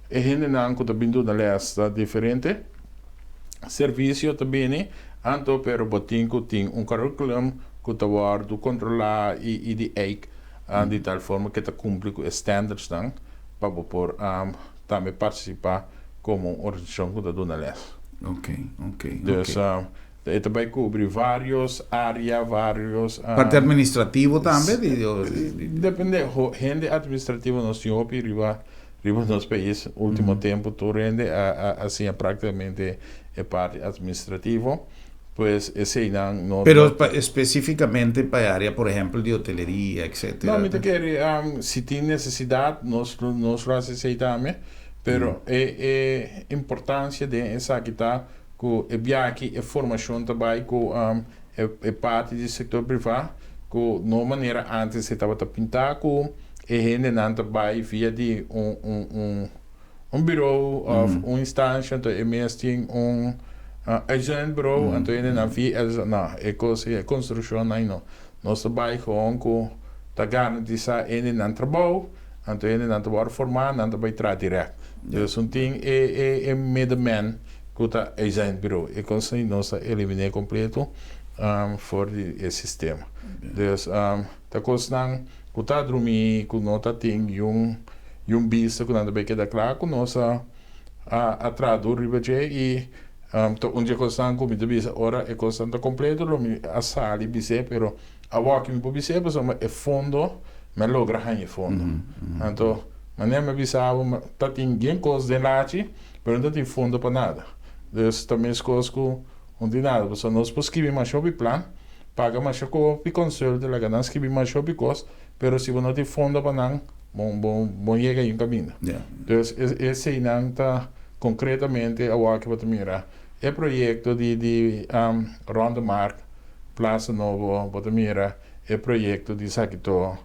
e hendenan cu ta bin duna les ta diferente servicio ta bini anto pero bo tin cu tin un curriculum cu ta wordo controla y y di eik di tal forma cu e ta cumpli cu e standards nan pa bo por tambe partisipá komo un organisashon ku ta duna lès. Ok, ok, ok. Dus e ta bai kubri vários área, vários. Parti administrativo tambe? Depende, hende administrativo nos tin hopi riba riba nos pais. Último tempu tur hende a a siña práktikamente e parti administrativo. Pues eseinan no. Pero pa, específicamente pa e area, por ehempel, di hoteleria, etc. No, mi ta kere, si tin necesidad, nos lo haci esey tambe, pero e importancia den esaki ta cu e biaha e formacion ta bay cu e parti di sector priva, cu no manera antes e tabata pinta cu e hendenan ta bay via di un bureau of un instancia, anto e mes tin un uitzendbureau, anto hendenan via, no, e cos, e construccion ay no. Nos ta bay gewoon cu ta garantisa hendenan trabou, anto hendenan ta worde forma, nan ta bay traha direct. Dus no tin e middleman cu ta uitzendbureau. E cos ay nos ta elimine completo for di e sistema. Dus ta cosnan cu ta drumi, cu no ta tin un bista cu nan ta bay keda cla cu nos a traha duro riba dje y ta un dje cosnan cu mi ta bisa ora e cosnan ta completo lo mi a sali bis'é, pero awor mi por bis'é pasobra e fondo mi a logra haña e fondo. Anto manera mi a bisa bo, ta tin bien cos den lachi, pero no ta tin fondo pa nada. Dus ta mes cos cu no tin nada, pasobra nos por skibi masha hopi plan, paga masha hopi consulta, laga nan skibi masha hopi cos, pero si bo no tin fondo pa nan, bo yega un caminda. Dus eseinan ta concretamente awor cu bo ta mira e proyecto di Ronde Markt, Plaza Nobo, bo ta mira e proyecto di Zakito,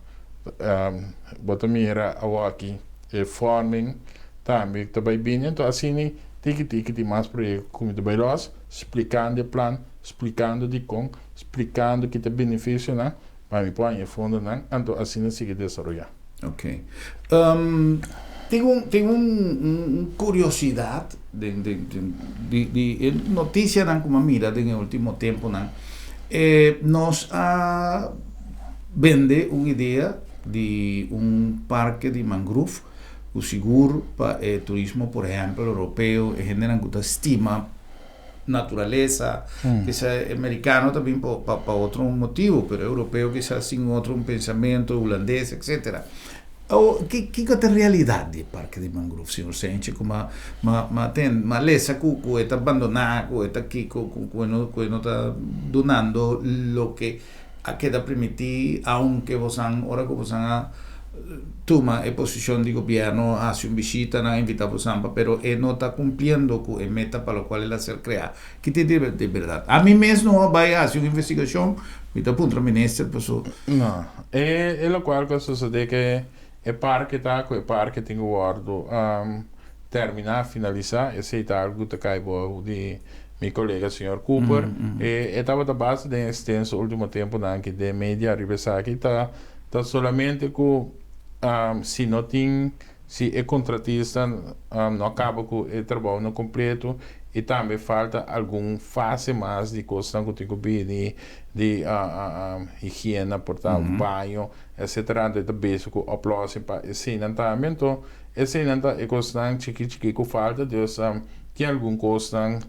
bo ta mira awor aki e forming tambe ta bay bini. Anto asina tiki tiki tin mas proyecto cu mi ta bay los, explicando e plan, explicando di con, explicando ki ta beneficionan, pa mi por haña e fondonan, anto asina sigui desaroya. Ok. Tin un curiosidad di noticianan cu mi a mira den ultimo temponan. Nos a bende un idea di un parke di mangrove cu sigur pa turismo, por ehempel, europeo, e hendenan cu ta stima naturalesa, kisas americano tambe pa otro motibo, pero europeo kisas tin otro un pensamento, hulandes, etc. O, kico ta e realidad di parke di mangrove, señor Cijntje? Cu m'a ten, m'a lesa cu e ta abandona, cu e ta kico, cu no ta dunando loke a keda primiti, aunke boso, ora cu boso a tuma e posicion di gobierno, haci un bishita, nan a invita boso, pero e no ta cumpliendo cu e meta pa locual el a ser crea. Ki tin di berdad? Ami mes no a bay haci un investigacion, mi ta puntra minister, paso. No, e locual cu a sucede cu e parke ta cu e parke tin cu wordo termina, finalisa, esey ta algo cu ta cay bou di mi colega señor Cooper. E tabata basta den extenso ultimo temponan aki den media riba esaki, ta solamente cu si no tin, si e contratista no a caba cu e trabou no completo y tambe falta algun fase mas di cosnan cu tin cu bini di higiena, por ta baño, etc. Anto e ta bezig cu oplossing pa eseynan tambe. Anto eseynan ta e cosnan chiki chiki cu falta. Dus tin algun cosnan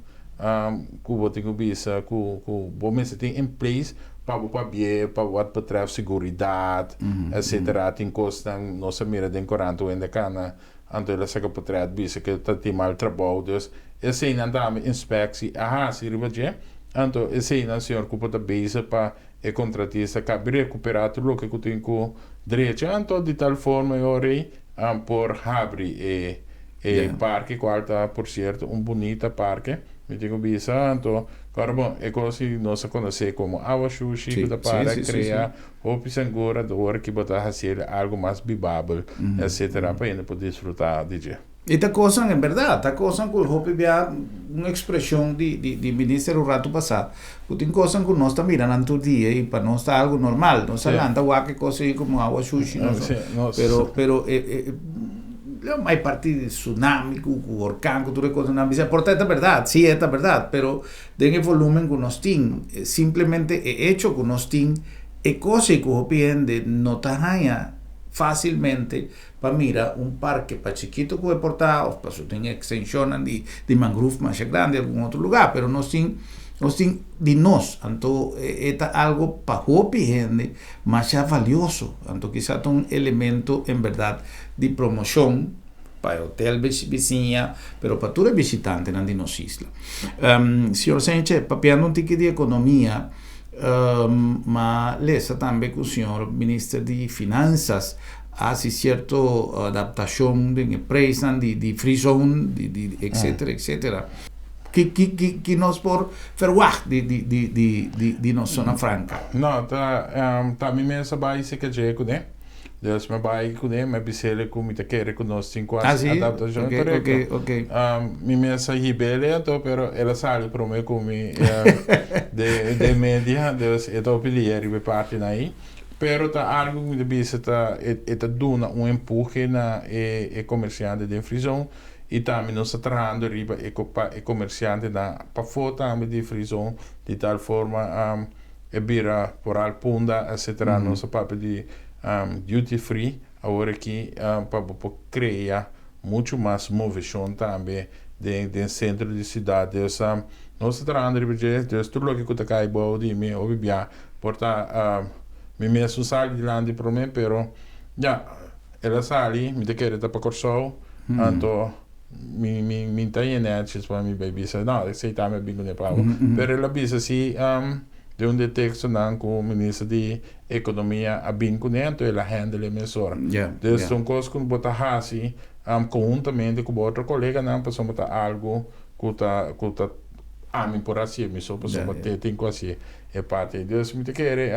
cu bo tin cu bisa cu bo mester tin in place pa bo pabia pa wat betreft seguridad, etc. Tin cosnan nos a mira den corant hende cana, anto el a saca portret bisa cu ta tin mal trabou. Dus eseynan tambe inspectie a haci riba dje. Anto eseynan señor Cooper ta bezig pa e contratista cabe recupera tur loke cu tin cu drecha, anto di tal forma e ora por habri e parke, cual ta por cierto un bunita parke, mi tin cu bisa. Anto awor bon, e cos nos a conoce como awa shushi cu ta para crea hopi sangura, door cu bo ta haci algo mas bibabel, etc., pa hende por disfruta di dje. E ta cosnan, en berdad, ta cosnan cu hopi bia un expresion di minister un rato pasa, cu tin cosnan cu nos ta mira nan tur dia y pa nos ta algo normal. Nos ta lanta wak e cos ey como awa shushi, no, pero hay parti di tsunami cu orkan, cu tur e cosnan bisa, por ta e ta berdad, si e ta berdad, pero den e volumen cu nos tin, simplemente e hecho cu nos tin e cos ey cu hopi hende no ta haña facilmente pa mira un parke pa chikito cu e por ta, of pa su tin extensionnan di mangrove mas grandi algun otro lugar, pero nos tin di nos. Anto e ta algo pa hopi hende mas valioso. Anto kisas un elemento en berdad di promocion. pa e hotel bisiña, pero pa tur e bishitantenan di nos isla. Señor Senche, papiando un tiki di ekonomia, m'a lesa tambe ku señor Minister di Finansas a hasi sierto adaptashon den e preisnan di free zone, di etcetera, etcetera. Ki ki ki ki nos por verwagt di di di di di di nos zona franca? No, ta ta mi mes a bai seka dje kuné. Dus mi a bai kuné, mi a bis'el ku mi ta kere ku nos tin ku hasi adaptashon. Ah, si? Korekto. Ok, ok, ok. Mi mes a hib'el anto, pero el a sali promé ku mi den den media, dus e ta hopi lia riba e partinan ei. Pero ta algu ku mi ta bisa ta e ta duna un empuhe na e e komersiante den Free Zone. I tambe nos ta trahando riba e pa e komersiantenan pafó tambe di Free Zone di tal forma e bira por Punda etcetera nos a papia di duty free awor aki pa bo por krea muchu mas moveshon tambe den den sentro di siudat. Dus nos ta trahando riba dje dus tur loke ku ta kai bou di mi hopi bia por ta mi mes no sali dilanti prome pero ya. El a sali, mi ta kere ta pa Kòrsou, anto mi mi mi ta yene anshis pa mi bai bisa, no, esei tambe a bin kuné pa bo. Pero el a bisa si den un di e tekstonan ku minister di ekonomia a bin kuné, anto el a handle e mesora. Dus ta un kos ku bo ta hasi konhuntamente ku bo otro koleganan pasobra ta algu ku ta ku ta ami por hasié mi so pasobra te tin ku hasié e parti ei. Dus mi ta kere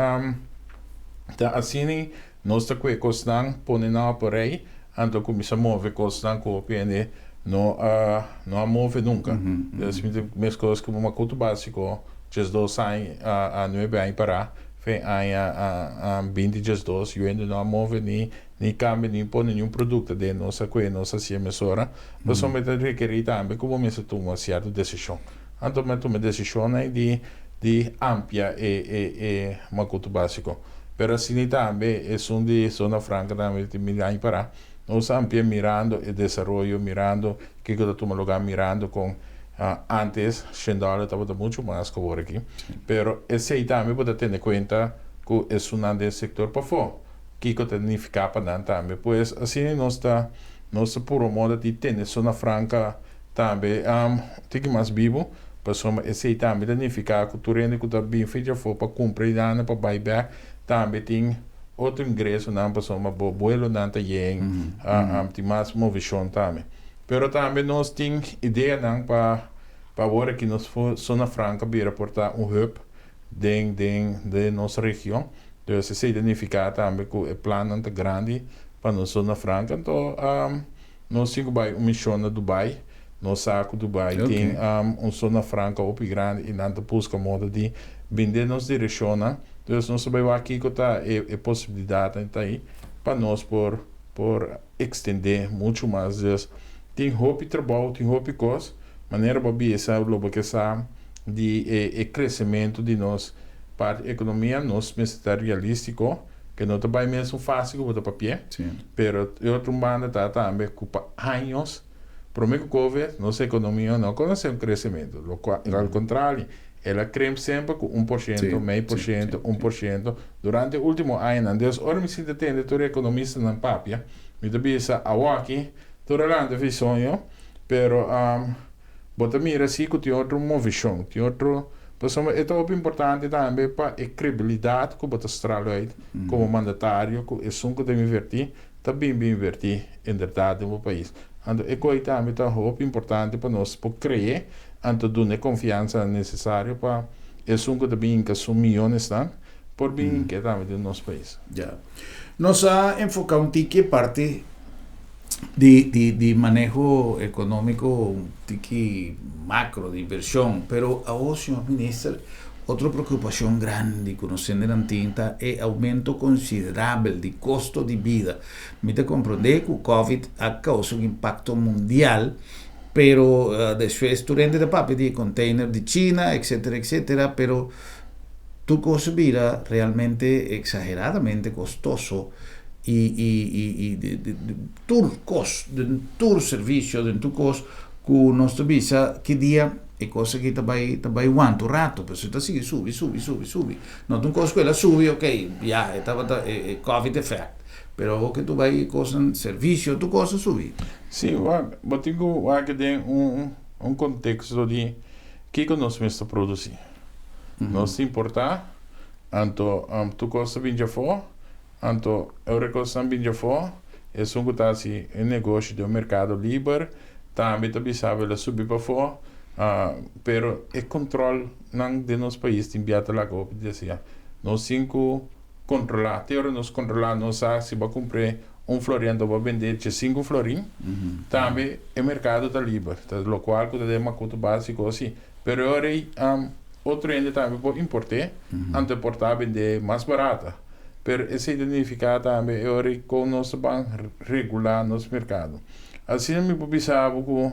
ta asina. Nos ta kue kosnan pone nan op rei, anto kuminsá move kosnan ku hopi hende no a no a move nunka. Dus mi ta meskos ku makutu básiko 12 aña a nuebe aña pará, fe aña 2012 yu hende no a move ni ni kambia ni pone niun produkto aden. Nos a kue nos hasié mesora, pasobra mi ta rekerí tambe ku bo mester tuma sierto desishon. Anto mi a tuma e desishonnan di di amplia e e e makutu básiko. Pero asina tambe esun di Zona Franca tambe tin mil aña para. Nos a amplia mirando e desaroyo, mirando kiko ta tuma lugar, mirando con antes shen dollar tabata mucho mas cu awor aki. Pero esey tambe bo ta tene cuenta cu esunnan den sector pafo, kiko ta nifica pa nan tambe. Pues asina nos ta nos ta puro moda di tene Zona Franca tambe tiki mas bibo. Pasobra esei tambe ta nifiká ku tur hende ku ta bin for djafó pa kumpra i dana pa bai bèk tambe tin otro ingresonan pasobra bo buelonan ta yen, tin mas movishon tambe. Pero tambe nos tin ideanan pa pa awor aki nos Zona Franka bira por ta un hub den den den nos region. Dus esei ta nifiká tambe ku e plannan ta grandi pa nos Zona Franka. Anto nos tin ku bai un mishon na Dubai. Nos sa ku Dubai tin un zona franka hopi grandi i nan ta buska moda di bin den nos direkshonnan. Dus nos ta bai wak kiko ta e posibilidatnan ta ei pa nos por por ekstendé muchu mas. Dus tin hopi trabou, tin hopi kos. Manera bo a bisa lo bo ke sa di e kresementu di nos parti ekonomia, nos mester ta realístiko ke no ta bai mesun fásil ku bo ta papia. Pero e otro banda ta tambe ku pa años. Prome ku Covid, nos ekonomia no a konosé un kresementu. Lo kua, al kontrario, el a kremp semper ku 1%, 0,5%, 1% durante e último añanan. Dus ora mi sinta tende tur e ekonomistanan papia, mi ta bisa, awoki tur a lanta fi soño, pero bo ta mira si ku tin otro movishon, tin otro, pasobra e ta hopi importante tambe pa e krebilidat ku bo ta stral uit komo mandatario ku esun ku ta invertí ta bin bin invertí inderdat den bo pais. Anto e koi tambe ta hopi importante pa nos por kree anto duna e konfiansa nesesario pa esun ku ta bin hinka su miyonesnan por bin hink'é tambe den nos pais. Ya. Nos a enfoká un tiki e parti di di di maneho ekonómiko, un tiki makro di invershon, pero awor señor Minister Otro preocupacion grandi cu nos hendenan tin ta e aumento considerabel di costo di bida. Mi ta comprende cu Covid a causa un impacto mundial, pero despues tur hende ta papia di e container di China, etcetera, etcetera, pero tur cos a bira realmente exageradamente costoso y y y y tur cos, den tur servicio, den tur cos cu nos ta bisa ki dia. E kos aki ta bai ta bai wanta un rato, pero si ta sigui subi, subi, subi, subi. No ta un kos ku el a subi, ok, ya, e tabata e e covid effect. Pero awor ke tu bai e kosnan, servisio, tur kos a subi. Sí, wak, bo tin ku wak den un un konteksto di kiko nos mester produsí. Nos ta importá, anto tur kos ta bin djafó, Anto e ora kosnan bin djafó, esun ku ta hasi e negoshi den un merkado liber tambe ta bisa bo el a subi pafó, pero e kontrolnan den nos pais tin bia ta laga hopi deseá. Nos tin ku kontrolá, te ora nos kontrolá nos sa si bo a kumpr'é un florin anto bo a bend'é djesinku florin, tambe e merkado ta liber, ta lokual ku ta den makutu básiko si, pero e ora ei otro hende tambe por import'é, anto e por ta bend'é mas barata. Pero esei ta nifiká tambe e ora ei kon nos ta ban regulá nos merkado. Asina mi por bisa bo ku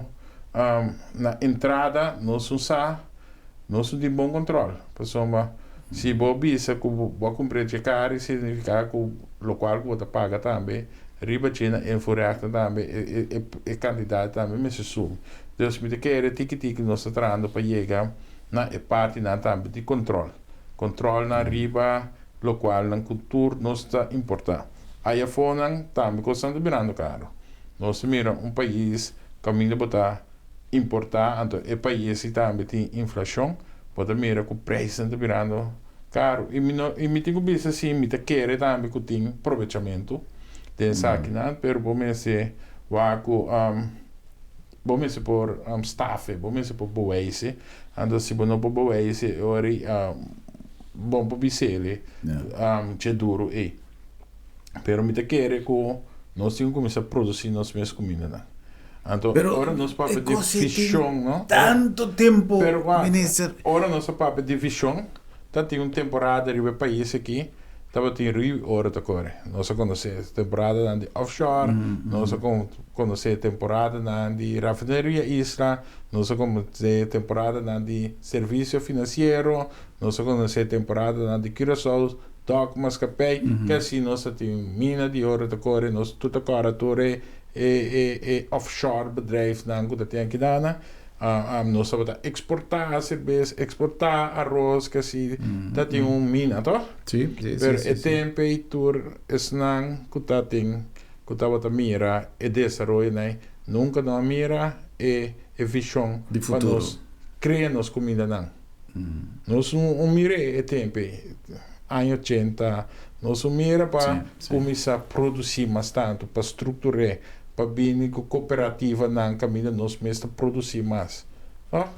na entrada nos no sa, nos no tin bon kontròl. Pasobra si bo bisa ku bo a kumpra dje kar esei ta nifiká ku lokual ku bo ta paga tambe riba dje na invoerrechten tambe e kantidat tambe mester subi. Dus mi ta kere tiki tiki nos ta trahando pa yega na e partinan tambe di kontròl. Controlnan riba locualnan cu tur nos ta importa. Aya afonan tambe cosnan ta birando caro. Nos ta mira un pais caminda bo ta importa anto e pais si tambe tin inflacion bo ta mira cu prijsnan ta birando caro. Y mi no y mi tin cu bisa si mi ta kere tambe cu tin probechamento den esakinan pero bo mester wak cu. Bo mester por stafe, bo mester por bewijse. Anto si bo no por bewijse e ora ei bo por bis'el dje duru ei. Pero mi ta kere ku nos tin ku kuminsá produsí nos mes kumindanan. Anto ora nos papia di vishon, no? Tantu tempu, minister. Ora nos a papia di vishon, ta tin un temporada riba e pais aki. Tabatin riu ora ta kore. Nos a konosé temporadanan di offshore, nos a konosé temporadanan di Rafineria Isla, nos a konosé temporadanan di servisio finansiero, nos a konosé temporadanan di Curaçao Dock Maatschappij. Ke así nos a tin mina di oro ta kore, nos tur ta kòrda tur e e offshore bedrijfnan ku ta tin akinan. Nos tabata eksportá serbes, eksportá aros, ke si ta tin un mina, toh? Sí, sí, Pero e tempu ei tur esnan ku ta tin, ku tabata mira e desaroyonan ei, nunka no a mira e e vishon Di pa futuro. nos krea nos kumindanan. Nos no mira e tempu ei, aña ochenta, nos no mira pa kuminsá produsí mas tantu, pa struktur'é, pa bini ku kooperativanan kaminda nos mes ta produsí mas. No,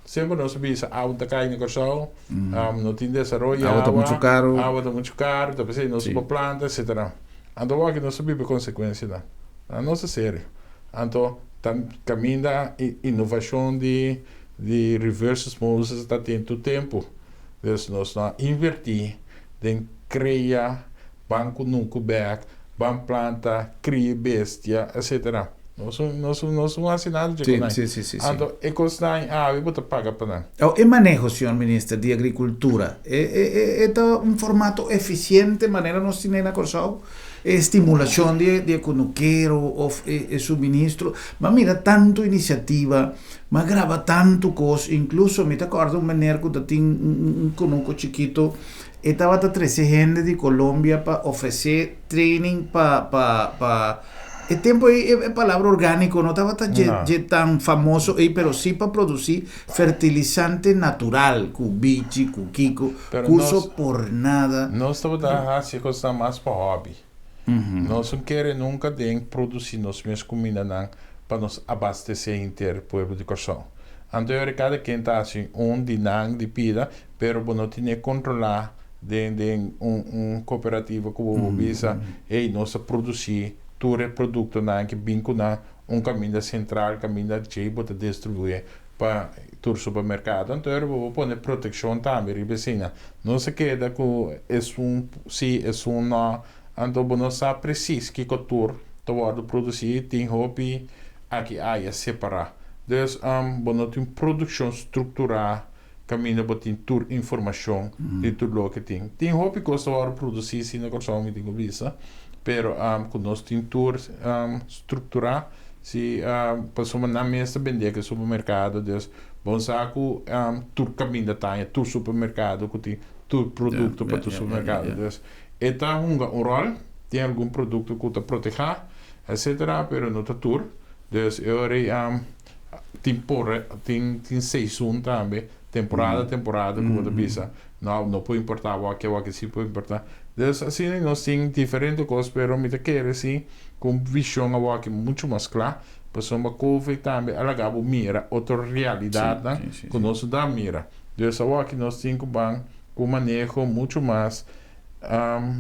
semper nos a bisa awa ta kai na Kòrsou, no tin desaroyo Awa ta muchu karu. Awa ta muchu karu, ta p'esei nos por planta, etsetera. Anto awor aki nos ta biba e konsekuensianan. Nos ta serio. Anto ta kaminda inovashon di. Di reverse osmosis ta tin tur tempu. Dus nos no a invertí den krea ban kunuku bèk, ban planta, kria bestia, etsetera. Nos nos nos no hasi nada dje ku nan. Anto e kosnan awe bo ta paga pa nan. Aw e maneho, señor Minister, di agrikultura e e e ta un formato efisiente manera nos tine na Kòrsou? E stimulashon di e di e kunukero òf e e suministro? Bo a mira tantu inisiativa. M'a graba tantu kos, inkluso mi ta kòrda un meneer ku ta tin un kunuku chikito, e tabata trese hende di Colombia pa ofresé training pa pa pa e tempu ei e palabra orgániko no tabata dje dje tan famoso ei pero sí pa produsí fertilisante natural ku bichi ku kiko, kurso por nada. Nos tabata hasi e kosnan mas pa hòbi. Nos no kere nunka den produsí nos mes kumindanan pa nos abastesé henter pueblo di Kòrsou. Anto e ora kada ken ta hasi un di nan di pida, pero bo no tine kontrolá den den un un kooperativa ku bo por bisa, hey, nos ta produsí tur e produktonan ke bin ku nan un kaminda sentral, kaminda djei bo ta distribuí pa tur supermerkado. Anto e ora bo por pone protekshon tambe riba eseinan. No se keda ku esun si, esun no. Anto bo no sa presis kiko tur ta wòrdu produsí. Tin hopi aki aya separá. Dus bo no tin produkshon strukturá kaminda bo tin tur informashon di tur loke tin. Tin hopi kos ta wòrdu produsí si na Kòrsou mi tin ku bisa, pero ku nos tin tur strukturá si pasobra nan mes ta bendé ku e supermerkado. Dus. Bo sa ku tur kaminda ta haña tur supermerkado ku tin tur produkto pa tur supermerkado. Dus e ta hunga un ròl, tin algun produkto ku ta protehá etcetera, pero no ta tur. Dus e ora ei tin por tin tin seizoen tambe, temporada temporada ku bo ta bisa no no por importá awor-aki awor-aki si por importá. Dus asina nos tin diferente kos pero mi ta kere si ku un vishon awor-aki muchu mas kla. Pasobra Covid tambe a laga bo mira otro realidatnan ku nos no ta mira. Dus awor-aki nos tin ku ban ku maneho muchu mas,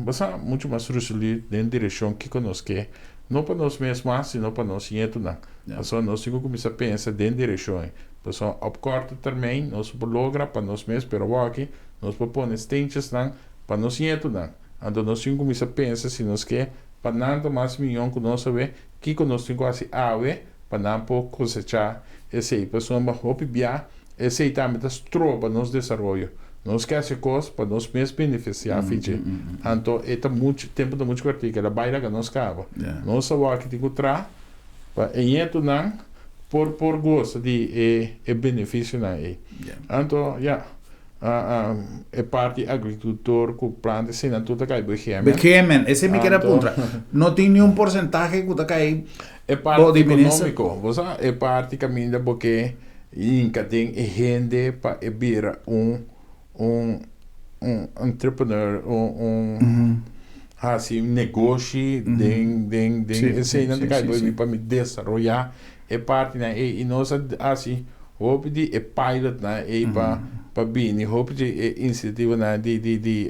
bo sa, muchu mas resolú den direkshon kiko nos ke, no pa nos mes mas, sino pa nos ñetunan. Pasobra nos tin ku kuminsá pensa den direkshon ei. Pasobra op korte termijn nos por logra pa nos mes, pero awor-aki nos por pone steentjesnan pa nos ñetunan. Anto nos tin ku kuminsá pensa si nos ke pa nan ta mas miyon ku nos awe. Kiko nos tin ku hasi awe pa nan por kosechá esei? Pasobra hopi bia esei tambe ta stroba nos desaroyo. Nos ke hasi kos pa nos mes benefisiá fichi. Anto e ta muchu, tempu ta muchu kòrtiku, el a bai laga nos kaba. Nos awor tin ku traha pa e ñetunan por por gosa di e e benefisionan ei. Anto ya. E parti agricultor cu planta esey nan tur ta cay begemen. Begemen, esey mi kier a puntra. No tin ni un porcentahe cu ta cay E parti economico, bo sa, e parti caminda bo ke hinca den e hende pa e bira un un un entrepreneur, un un haci negoshi den den den esey nan ta cay bo pa mi desaroya E partinan ei i nos a hasi hopi di e pilotnan ei pa pa bini, hopi di e inisiativanan di di di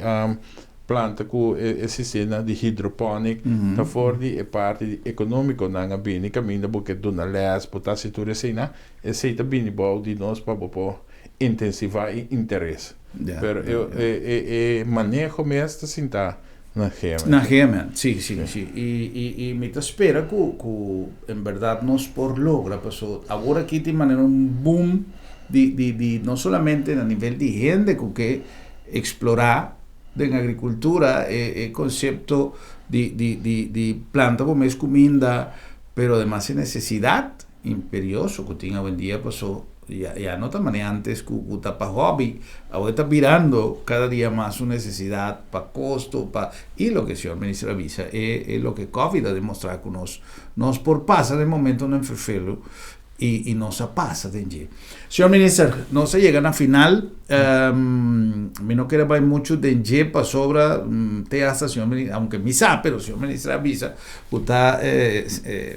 planta ku e sistema di hidroponic ta for di e parti di economiconan a bini kaminda bo ke duna les, bo ta hasi tur eseinan, esei ta bini bou di nos pa bo por intensivá e interes. Pero e e e maneho mes ta sinta Na Gemen. Na Gemen, si, si, si. I, i, i mi ta spera ku, ku en berdad nos por logra, paso awor aki tin manera un boom di, di, di no solamente na nivel di hende ku ke eksplorá den agrikultura e, e konsepto di, di, di, di planta bo mes kuminda, pero ademas e nesesidat imperioso ku tin awendia paso Ya, ya no ta manera antes ku ku ta pa hobby, awor ta birando kada dia mas un nesesidat pa kosto, pa i loke señor minister a bisa e e loke covid a demostrá ku nos nos por pasa den momentonan ferfelu i i nos a pasa den dje. Señor minister, nos a yega na final, mi no kere bai muchu den dje pasobra te hasta señor minister, aunke mi sa pero señor minister a bisa ku ta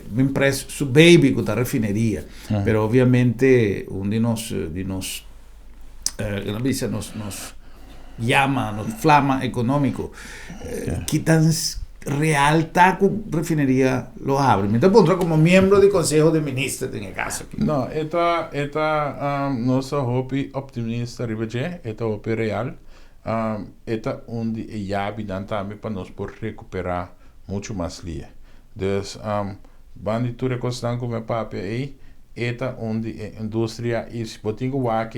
bin pres su baby ku ta refineria. Pero obviamente un di nos di nos eh, no bisa nos nos llama, nos flama económico. Eh, ki tan real ta ku refineria lo abre? Mi ta puntra como miembro di Consejo de Ministros den e caso aki. No, e ta, e ta, nos ta hopi optimista riba dje, e ta hopi real. E ta un di e yabinan tambe pa nos por recupera mucho mas lie. Dus, Ban di tur e kosnan ku mi a papia ei, e ta un di e industria i si bo tin ku wak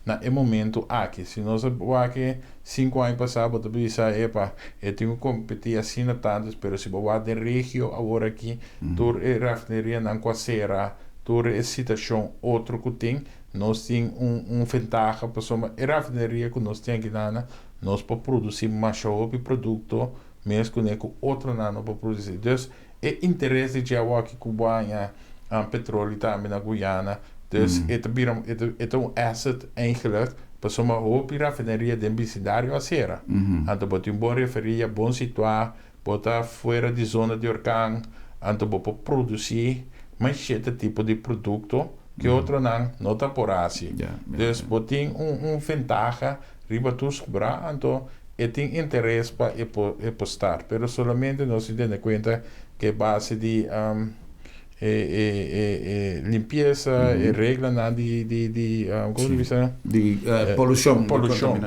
na e momentu aki. Si nos a wak sinku aña pasá bo ta bisa epa e tin ku kompetí asina tantu, pero si bo wak den regio awor aki tur e rafinerianan ku a sera, tur e situashon otro ku tin, nos tin un un ventaha pasobra e rafineria ku nos tin aki nos por produsí masha hopi produkto mes kuné ku otronan no por produsí. Dus E interes di dje awaki ku bo haña petroli tambe na Guyana, dus e ta bira e ta un asset eigenlijk pasobra hopi rafineria den bisindario a sera. Anto bo tin un bon referia, bon situá, bo ta fuera di zona di orkan, anto bo por produsí mas shete tipo di produkto ke otronan no ta por hasi. Dus bo tin un ventaha riba tur sobrá, anto e tin interes pa e por e por start, pero solamente nos tin tene kuenta ke base di e e e e limpiesa, e reglanan di di di komo ta bisa? Di polushon, di Polushon,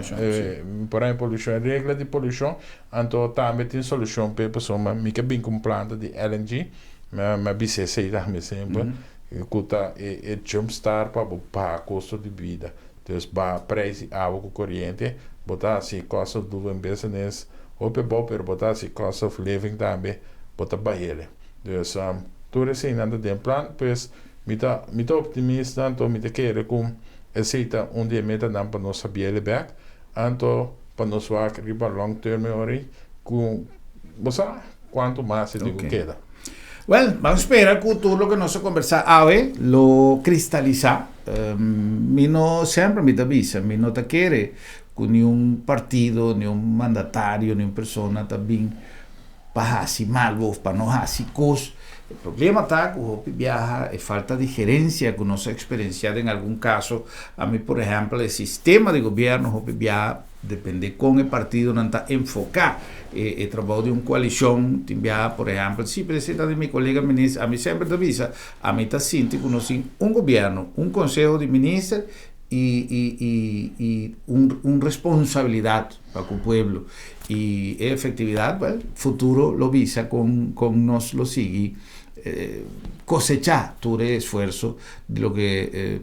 por ehempel polushon, e regla di polushon, anto tambe tin solushon p'e pasobra mi ke bin ku un planta di LNG, mi a bisa esei tambe semper, ku ta e e jump start pa bo baha kosto di bida. Dus baha prijs di awa ku koriente, bo ta hasi cost of doing business hopi abou pero bo ta hasi cost of living tambe bo ta bahele. Dus tur eseinan ta den plan pues mi ta mi ta optimista anto mi ta kere ku Esei ta un di e metanan pa nos habiele bek, anto pa nos wak riba long term e ora ei ku bo sa kuantu mas e tin ku keda. Wèl, ban spera ku tur loke nos a kombersá awe lo kristalisá. Mi no, semper mi ta bisa, mi no ta kere ku niun partido, niun mandatario, niun persona ta bin pa hasi malu of pa no hasi kos. E problema ta ku hopi biaha e falta di gerensia ku nos a eksperensiá den algun kaso. Ami por ehèmpel e sistema di gobièrnu hopi biaha depende kon e partidonan ta enfoká e trabou di un koalishon. Tin biaha por ehèmpel si presenta di mi kolega minister ami semper ta bisa ami ta sinti ku nos tin un gobièrnu, un konseho di minister i i i i un un responsabilidat. Pa ku pueblo i e efektividat, bel, futuro lo bisa kon kon nos lo sigui kosechá tur e esfuerso di loke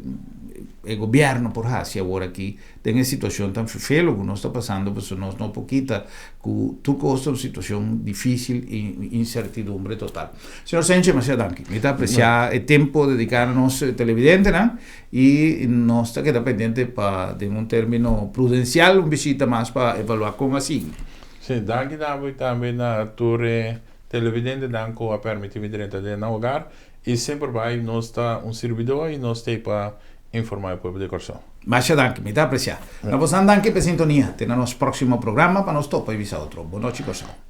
e gobièrnu por hasi awor aki den e situashon tan fefelo ku nos ta pasando, pasobra nos no por kita ku tur kos ta un situashon difísil i insertidumbre total. Señor Senche, masha danki. Mi ta apresiá e tempo dediká na nos televidentenan. I nos ta keda pendiente pa den un termino prudensial un bishita mas pa evaluá kon a sigui. Sí, danki na abo i tambe na tur e televidentenan ku a permití mi drenta den nan hogar. I semper bai nos ta un sirbidó i nos ta ei pa informá e pueblo di Kòrsou. Masha danki, mi ta apresiá. Na bosan danki pa e sintonia. Te na nos próksimo programa pa nos topa i bisa otro. Bon nochi Kòrsou.